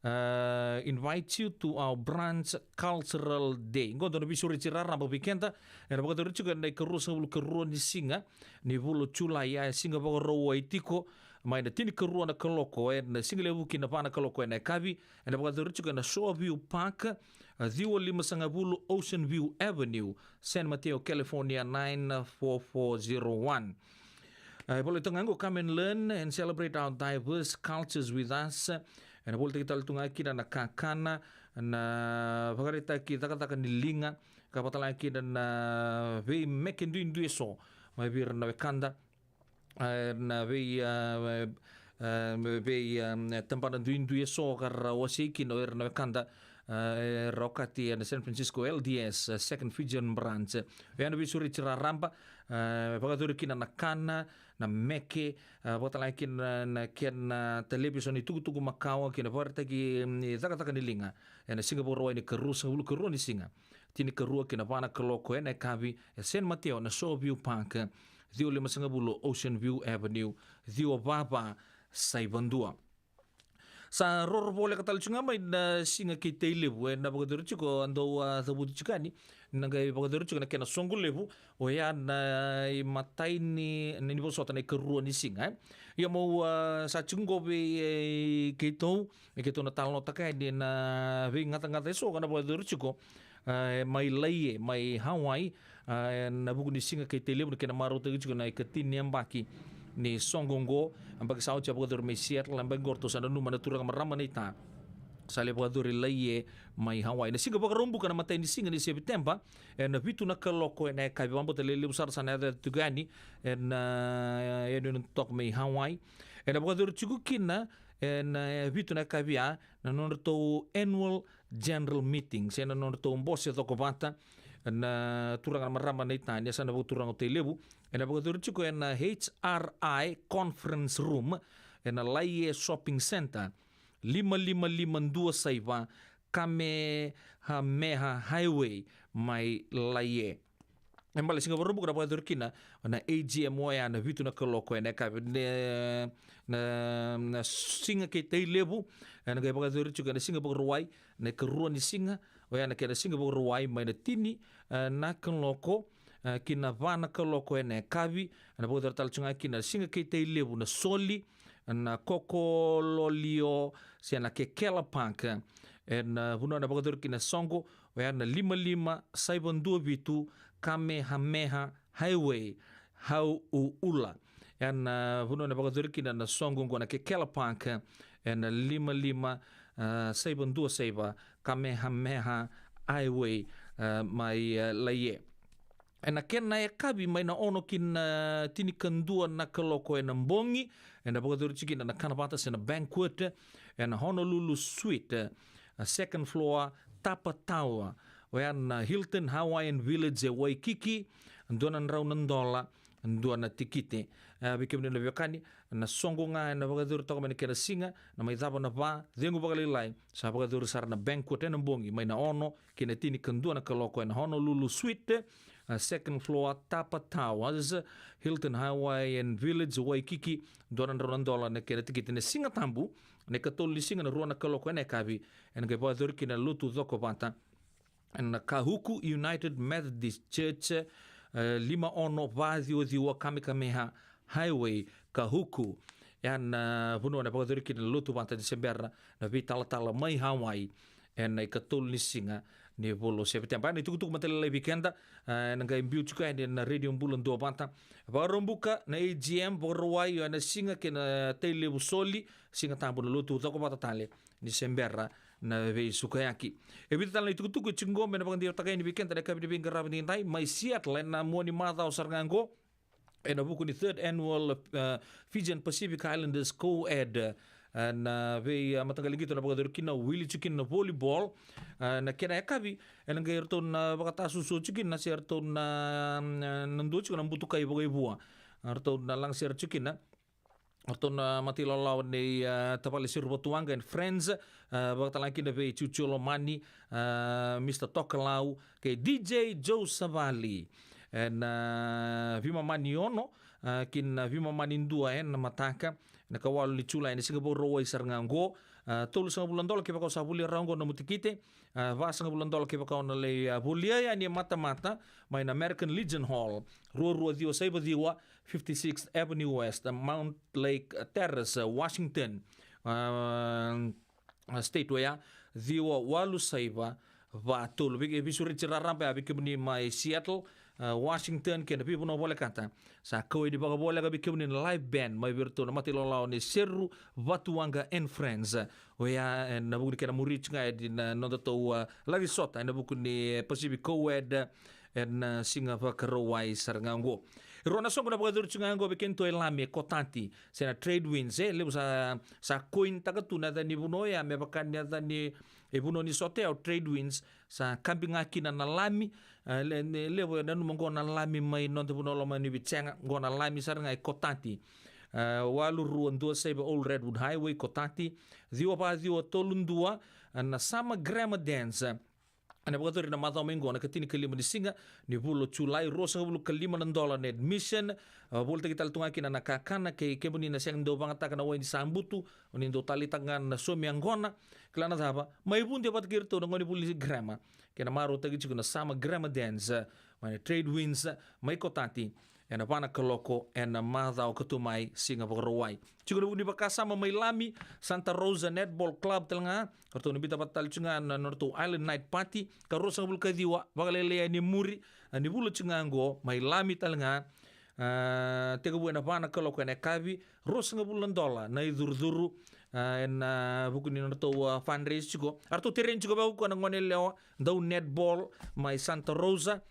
a, invite you to our branch cultural day. Qo dua na veisureti raraba vei keda, ena vakayacori tiko ena ikaruasagavulu karua ni siga ni vula o Julai, a, e siga Vakarauwai tiko, mai na tinikarua na kaloko ena sigalevu ki na va na kaloko ena yakavi. Ena vakayacori tiko ena Shoreview Park, a, ciwa limasagavulu Ocean View Avenue, San Mateo, California, nine four four zero one. A, e volai toka ga qo, "Come and learn and celebrate our diverse cultures with us." Ena volitaki tale tu ga kina na kakana, na vakaraitaki cakacaka ni liga, ka vaka talega kina na veimeke duidui eso mai vei ira na wekada, a, na vei, a, a, vei, a, tabana duidui eso ka ra wasei kina o ira na wekada, a, era okati ena San Francisco L D S, a, Second Fijian Branch. Oya na veisureti raraba, a, vakayacori kina na kana, na meke, a, vaka talega kina na, na kena talevi eso na itukutuku makawa kei na vakaraitaki, mm, ni cakacaka ni liga ena siga Vakarauwai ni ikaruasagavulu karua ni siga, tinikarua ki na va na kaloko ena yakavi, e San Mateo na Shoreview Park, ciwa limasagavulu Ocean View Avenue, ciwa va va saiva dua. Sa roro voleka tale tiko ga mai na Siga kei Tailevu, ena vakayacori tiko, a, dau, a, cavuti tiko yani, na qai vakayacori tiko na kena soqo levu, oya na imatai ni, ni, ni vosota na ikarua ni siga, e. Ia mo, a, sa tiko qo vei, e, keitou, me keitou na talanoataka yani na veigacagaca eso ka na vakayacori tiko, a, mai Laie, mai Hawaii, a, ena vuku ni Siga kei Tailevu, na kena marautaki tiko na ikatini ni yabaki ni soqo qo. Yabaki sa oti a vakayacori mai Seattle, yabaki qo ratou sa nanuma na turaga marama naita, sa lai vakayacori Laie mai Hawaii. Na siga Vakaraubuka na imatai ni siga ni Sepiteba, ena vitu na kaloko ena yakavi. Vakabauta levu sara sa na yaco tiko yani ena, a, yanuyanu totoka mai Hawaii. Ena vakayacori tiko kina ena, e, vitu na yakavi ya na nodratou annual general meeting, se na nodratou bose cokovata na turaga na marama naita ni yasana vakaturaga o Tailevu. Ena vakayacori tiko ena H R I Conference Room, ena Laie Shopping Centre, lima lima lima dua saiva Kamehameha Highway, mai Laie. E bale, siga Vakaraubuka na vakayacori kina na A G M, oya na vitu na kaloko ena yakavi. Na, na, na Siga kei Tailevu, ena qai vakayacori tiko ena siga Vakarauwai, na ikarua ni siga, oya na kena siga Vakarauwai, mai na tini, e, na kaloko, e, ki na va na kaloko ena yakavi. Ena vakayacori tale tiko ga kina na Siga kei Tailevu na soli, na Kokololio, se na Kekela Park, ena, e, vanua ena vakayacori kina na soqo, oya na lima lima saiva dua vitu Kamehameha Highway, Hauula. Ena, e, vanua ena vakayacori kina na soqo qo na Kekela Park, ena lima lima, e, saiva dua saiva Kamehameha Highway, e, mai, e, Laie. Ena kena yakavi, mai na ono ki na tinikadua na kaloko ena bogi, ena vakayacori tiko kina na kanavata se na banquet ena Honolulu Suite, e, second floor, Tapa Tower, oya na Hilton Hawaiian Village e Waikiki. Dua na drau na dola, dua na tikite. E, vei kemuni na veiwekani, na soqo ga ena vakayacori toka mai na kena siga, na mai cava na va, cegu vakalailai, sa vakayacori sara na banquet ena bogi, mai na ono ki na tinikadua na kaloko ena Honolulu Suite, e, second floor, Tapa Towers, Hilton Hawaiian Village, Waikiki. Dua na drau na dola na kena tikite. Na Siga Tabu, na ikatolu ni siga, na rua na kaloko ena yakavi, ena qai vakayacori kina na lotu cokovata ena Kahuku United Methodist Church, e, lima ono va ciwa ciwa Kamehameha Highway, Kahuku. Ena, e, vanua ena vakayacori kina na lotu vata ni se bera na veitalatala mai Hawaii ena ikatolu ni siga ni vula o Sepiteba. Ena itukutuku matailalai vei keda, e, ena qai biu tiko yani ena Radio Bula Duavata. Vakaraubuka na A G M, Vakarauwai, oya na Siga kei na Tailevu soli, Siga Tabu na lotu cokovata tale ni se bera na veisukayaki. E vica tale na itukutuku e tiko qo me na vakadewataka yani vei keda ena yakavi ni veiqaravi edaidai. Mai Seattle, ena mua ni macawa sara ga qo, ena vuku ni third annual, uh, Fijian Pacific Islanders Co-ed, uh, na vei, uh, mataqali qito na vakayacori kina, wili tiko kina na volleyball, uh, na kena yakavi, ena qai ratou na vakatasusu tiko kina, se ratou na, na, na dua tiko na butukai vakaivua. Ratou na lagasere tiko kina. Ratou na matailawalawa nei, uh, tavale Seru Vatuwaqa and friends, uh, vakatalega kina vei Ciuciu Lomani, uh, Mister Tokalau, kei D J Joe Savali. Ena, uh, veimama ni ono, uh, ki na veimama ni dua ena mataka, ena ikawalu ni Julai, ena siga Vakarauwai sara ga oqo. Uh, tolusagavulu na dola kevaka o sa volia rawa oqo na nomu tikite. Uh, vasagavulu na dola kevaka o na lai, uh, volia yani e matamata mai na American Legion Hall, rua rua ciwa saiva ciwa, fifty-sixth Avenue West, Mount Lake Terrace, Washington, uh, State, oya ciwa walu saiva va tolu. Vei, veisureti raraba ya vei kemuni mai Seattle, uh, Washington, kei na veivanua volekata. Sa kau yani vakavoleka vei kemuni na live band mai vei iratou na matailawalawa nei Seru Vatuwaqa and friends. Oya ena vuku ni kena muri tiko ga yani na nodatou, uh, laki sota ena vuku ni Pacific Co-ed, ena, uh, siga Vakarauwai sara ga oqo. E rua na soqo na vakayacori tiko ga oqo vei kedatou e Lami, e Kotati, se na Trade Winds, e levu sa, sa coin-taka tu na yaca ni vanua oya me vaka ni yaca ni, e, vanua ni sota ya o Trade Winds, sa kabi ga kina na Lami, uh, le, le, levu e nanuma oqo na Lami mai noda vanua loma ni Vijega, oqo na Lami sara ga e Kotati. Uh, walu rua dua saiva Old Redwood Highway, Kotati, ciwa va ciwa tolu dua, uh, na Summer Grammar Dance, uh, ena vakayacori na macawa mai oqo na ikatinikalima ni siga ni vula o Julai, ruasagavulu ka lima na dola na admission. Uh, volitaki tale tu ga kina na kakana, kei kemuni na sega ni dau vagataka na wai ni sabutu, o ni dau taleitaka ga na somi yaqona, kila na cava, mai vudi vata kei iratou na gone vuli grama, kei na marautaki tiko na Summer Grammar Dance, uh, mai na Trade Winds, uh, mai Kotati, ena va na kaloko ena macawa ka tu mai, siga Vakarauwai. Tiko na vuku ni vakasama mai Lami, Santa Rosa Netball Club tale ga, ratou na biuta vata tale tiko ga na nodratou Island Night Party, ka ruasagavulu ka ciwa, vakalailai yani e muri, a, ni vula tiko ga oqo, mai Lami tale ga, a, tekivu ena va na kaloko ena yakavi, ruasagavulu na dola na icurucuru, a, ena vuku ni nodratou, a, fundraise tiko. A ratou tereni tiko vakaukauwa na gone yalewa, dau netball, mai Santa Rosa,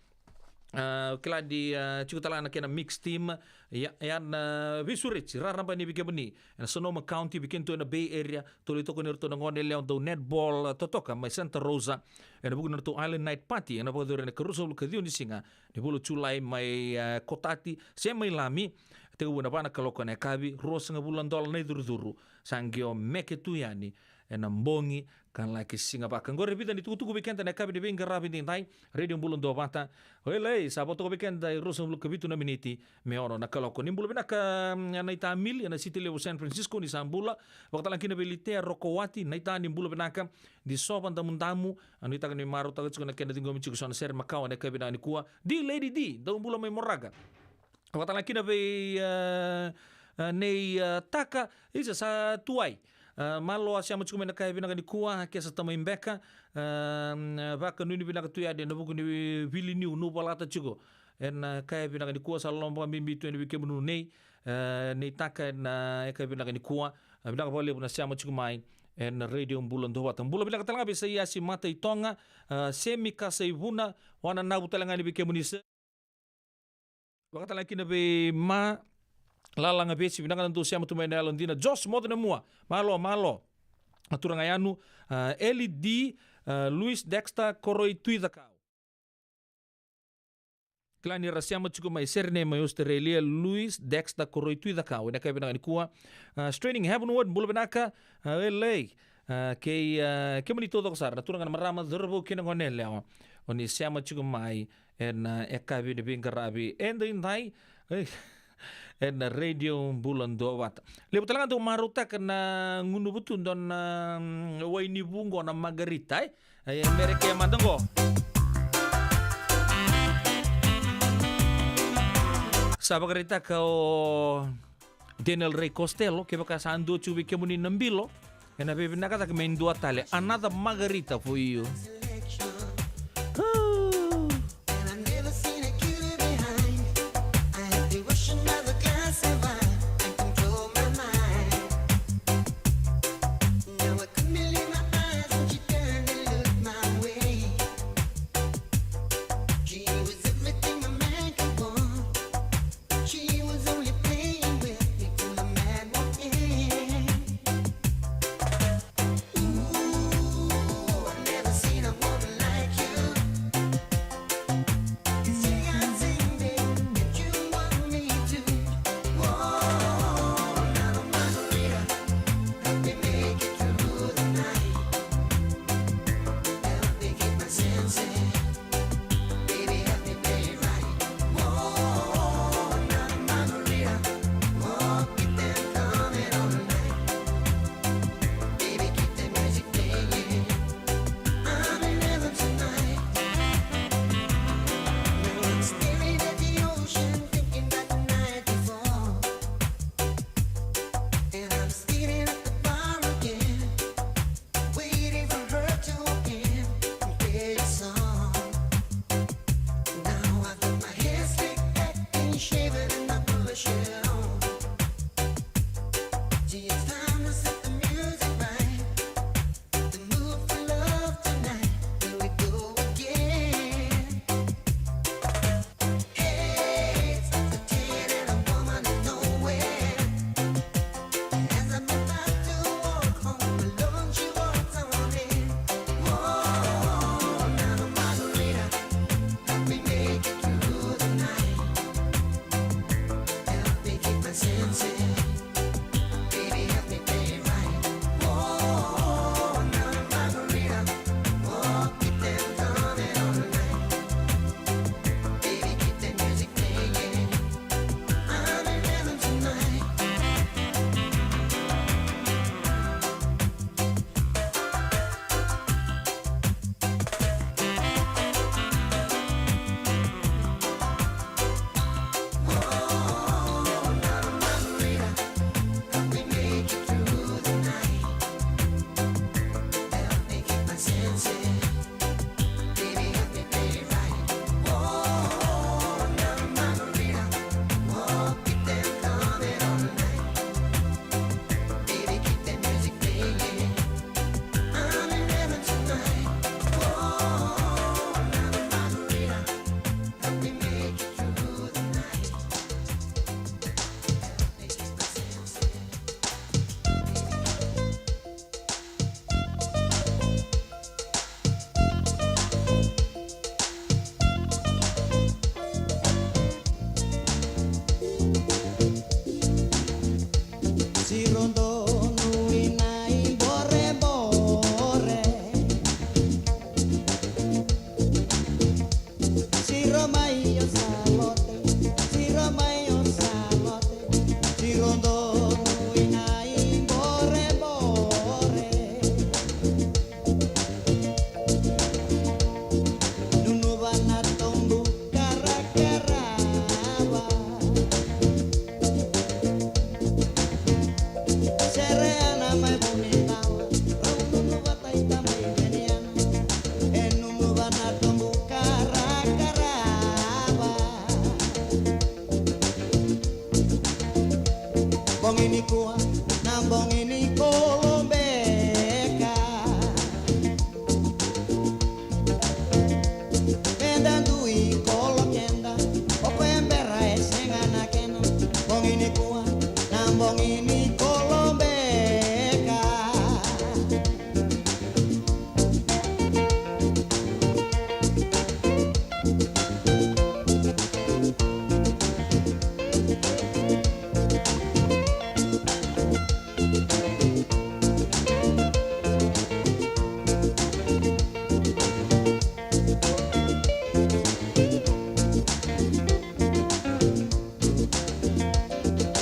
a, kila ni, a, tiko tale ga na kena mixed team. Ia, ia na veisureti raraba yani vei kemuni ena Sonoma County, vei kedatou ena Bay Area, tou lai tokoni iratou na gone yalewa dau netball, a, totoka mai Santa Rosa, ena vuku ni nodratou Island Night Party, ena vakayacori ena ikaruasagavulu ka ciwa ni siga ni vula o Julai mai, a, Kotati, se mai Lami, tekivu ena va na kaloko ena yakavi, ruasagavulu na dola na icurucuru, sa qai o meke tu yani ena bogi ka laki siga vaka. Oqori e vica ni tukutuku vei keda ena yakavi ni veiqaravi edaidai, Radio Bula Duavata. Oilei, sa vo toka vei keda e ruasagavulu ka vitu na miniti me ono na kaloko. Ni bula vinaka, mm, Naita Mili, ena siti levu San Francisco, ni sa bula. Vakatalega kina vei Litea Rokowati, Naita ni bula vinaka, ni sova damudamu, a, nuitaka ni marautaka tiko na kena ciqomi tiko so na sere makawa ena yakavi vinaka nikua. D Lady D, dau bula mai Moraga. Vakatalega kina vei, a, a, nei, a, Taka, isa sa tuai. A, malo a sema tiko mai ena yakavi vinaka nikua, ke sa tamai beka, a, vakanuinui vinaka tu yani ena vuku ni vili niu, niu valata tiko. Ena yakavi vinaka nikua sa loma vakabibi tu yani vei kemuni nei, a, nei Taka ena yakavi vinaka nikua, a, vinaka vakalevu na sema tiko mai ena Radio Bula Duavata. Bula vinaka talega vei Saiasi Mata i Toga, a, Semi Kasaivuna, wananavu talega yani vei kemuni sa Vakatalega kina vei Ma Lalaga Vesi, vinaka na dou sema tu mai na yalodina. Jos Mocenamua, malo, malo. A turaga yanu, a, Eli D, a, Luis Dexter Koroi Tuicakau. Kila ni ra sema tiko mai Sydney mai Australia, Luis Dexter Koroi Tuicakau. Ena yakavi vinaka nikua. A, Straining Heavenward, bula vinaka, a, L A. A, kei, a, kemuni taucoko sara, na turaga na marama, cauravou kei na gone yalewa. O ni sema tiko mai ena, a, yakavi ni veiqaravi edaidai, e, ena Radio Bula Duavata. Levu talega dau marautaka na gunuva tu dua na, mm, wai ni vu qo na margarita, e. E, mereke mada qo. Sa vakaraitaka o Daniel Ray Costello, kevaka sa dua tiko vei kemuni na bilo, ena veivinaka cake me dua tale. Another margarita for you. Ooh. And I've never seen a cuter behind. I have devotion by the glass of wine and control my mind. Now I couldn't believe my eyes when she turned and looked my way. She was everything a man could want. She was mai Vunidawa, rau nunu vata i tamai Veniana, e nunu vana tobu karakarava. Bogi nikua na bogi ni kolobeka. Meda dui kolo keda, o koya bera e sega na kena. Bogi nikua na bogi ni kolobeka.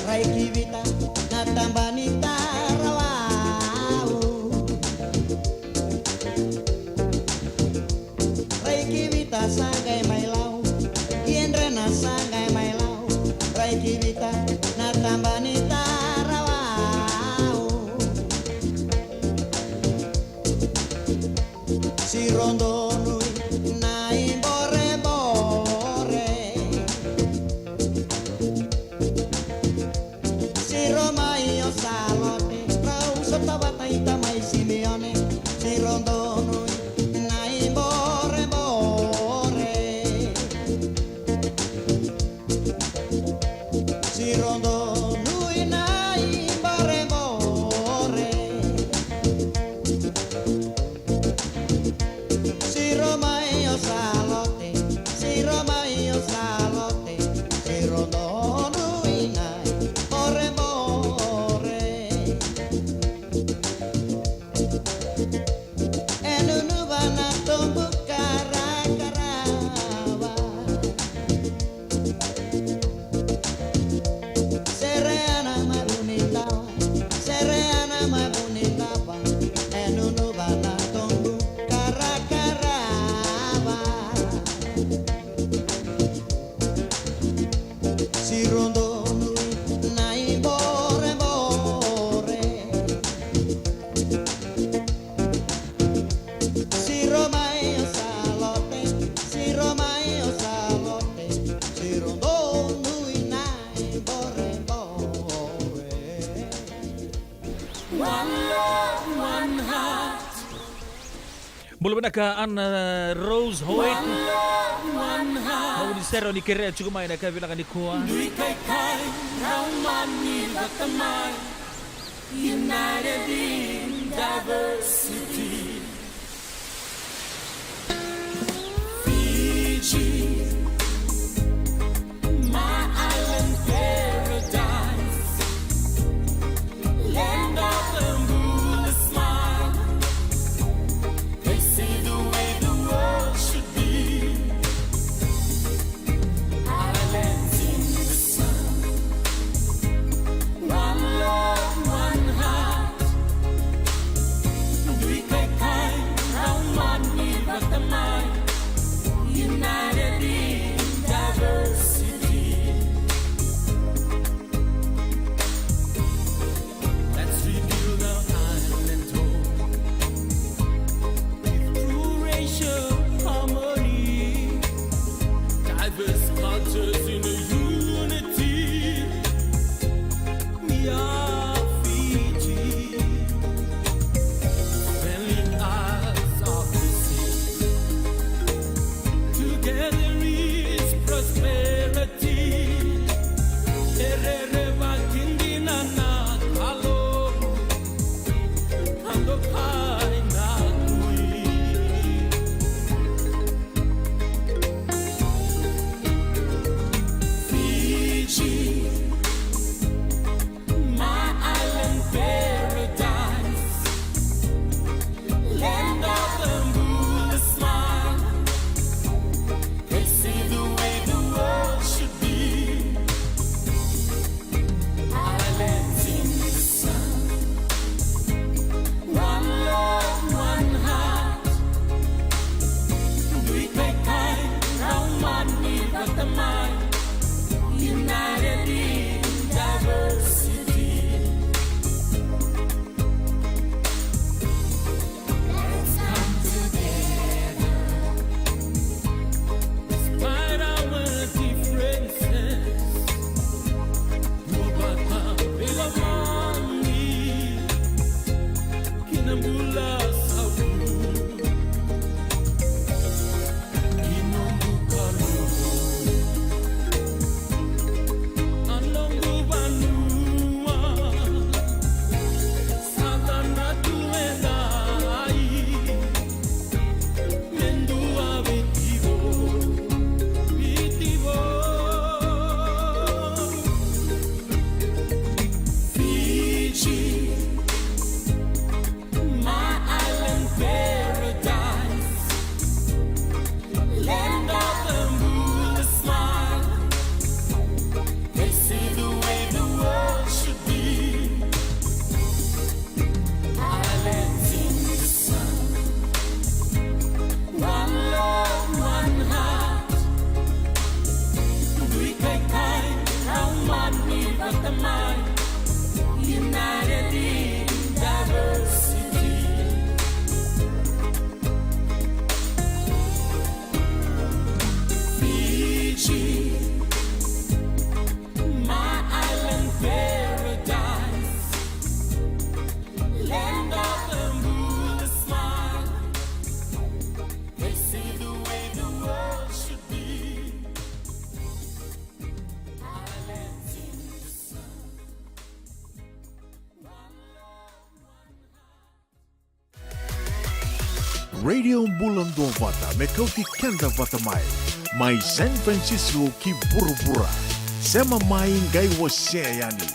Rai ki vita na taba ni tarawau. Rai ki vita sa qai mai lau, ki yadrena sa qai mai lau. Rai ki vita na taba ni tarawau. Siro donui na iborebore. Siro mai o Salote, rau sota vata i tamai Simione. Siro donui na iborebore. Siro donui na iborebore. Siro mai o Salote, siro mai o Salote, siro donui na iborebore. E nunu vana tobu karakarava. Sereana mai Vunidawa, sereana mai Vunidawa, e nunu vana tobu karakarava. Siro donui na iborebore. Siro mai o Salote, siro mai o Salote, siro donui na iborebore. One love, one heart. Bula vinaka Ana Rose Hoyt. One love, one heart. Mau ni sere ni kerea tiko mai na ka vinaka nikua. Dui kaikai, rau mani vata mai. United in diversity. Fiji, my island paradise. Land of the moon, a smile. They say the way the world should be. Islands in the sun. One love, one heart. Dui Bula sa vu ki noqu Kalou. A noqu vanua sa cava tu e dai, me dua vei iko, vei iko. Fiji, my island paradise, land of the moon, the smile. This is the way the world should be. Islands in the sun, one love, one heart. Dui kaikai, kau mani vata mai, united in diversity. Fiji, my island paradise, land of the moon, the smile. This is the way the world should be. Islands in the sun. Radio Bula Duavata, me kauti keda vata mai. Mai San Francisco ki vuravura. Sema mai, qai wasea yani.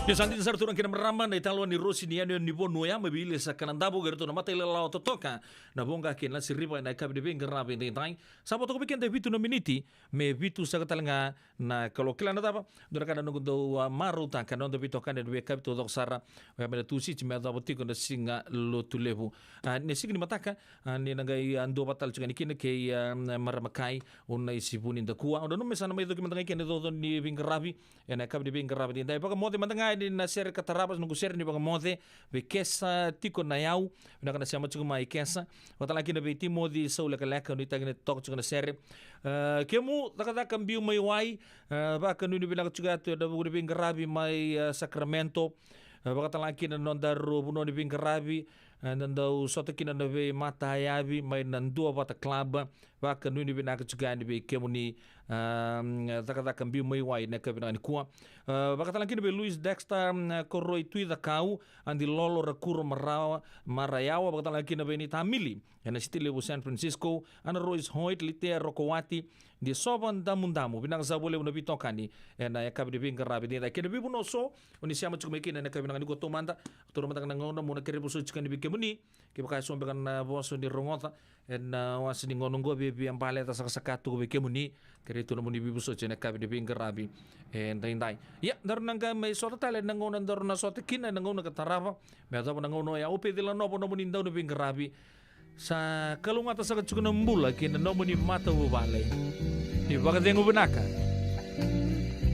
Io, sa dina sara turaga kei na marama, na italanoa ni Rosi ni yanuyanu ni vanua ya mai vei Ilesa Kanadavu, kei ratou na matailalawa totoka na Voqa kei Nasiriva ena yakavi ni veiqaravi edaidai. Sa vo toka vei keda e vitu na miniti me vitu saka tale ga na kaloko. Kila na cava, dua na ka na noqu dau, a, marautaka na noda veitokani ena veiyakavi taucoko sara, oya mai na Tusiti me yacova tiko na Siga Lotulevu. A, ni siga ni mataka, a, ni na qai, a, duavata tale tiko yani kina kei, a, marama kai o Naisi Vunidakua. Au nanuma me sa na mai coki mada ga i kena icoco ni veiqaravi ena yakavi ni veiqaravi edaidai. Vakamoce mada ga yani na sere ka tarava, noqu sere ni vakamoce vei Kesa Tiko Na Yau. Vinaka na sema tiko mai Kesa. Vakatalega kina vei Timoci Saulekaleka, nuitaki ni toka tiko na sere. E, kemu cakacaka biu mai wai, e, vakanuinui vinaka tiko yatu ena vuku ni veiqaravi mai, e, Sacramento. E, vakatalega kina na nodaru vanua ni veiqaravi, e, da dau sota kina na veimatayavi mai na Duavata Club. Vakanuinui vinaka tiko yani vei kemuni, a, cakacaka biu mai wai ena yakavi vinaka nikua. A, vakatalega kina vei Luis Dexter, a, Koroi Tuicakau, Adi Lolo Rakuro Marawa, Marayawa, vakatalega kina vei Neitamili ena Siti Levu San Francisco, Ana Royce Hoyt, Litea Rokowati, Disova Damudamu. Vinaka sa vakalevu na veitokani ena yakavi ni veiqaravi edaidai kei na veivanua eso o ni sema tiko mai kina ena yakavi vinaka nikua. Taumada, taura mada ga na gauna meu na kerei vosoti tiko yani vei kemuni. Kevaka eso beka na vosa ni rogoca ena, a, wase ni gauna oqo, viavia bale, da sakasaka tu vei kemuni, kerei tu nomuni veivosoti ena yakavi ni veiqaravi edaidai. Ia, daru na qai mai sota tale ena gauna daru na sota kina ena gauna ka tarava, me yacova na gauna oya. Au Peci Lanova nomuni dau ni veiqaravi. Sa kalougata saka tiko na bula kei na nomuni matavuvale. Ni vakacegu vinaka.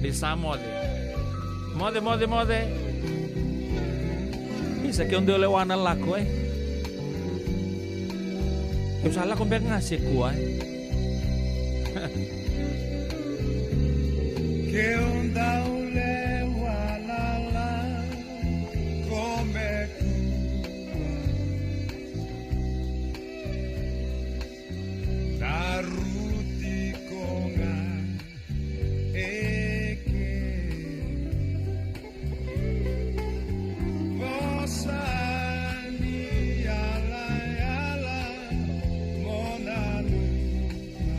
Ni sa moce. Moce, moce, moce. Isa, ke o dau lewa na lako, e? Ke o sa lako beka ga se kua, e? Ke o dau lewa na lako me kua. Daru tiko ga eke. Vosa ni yalayala mo nanuma.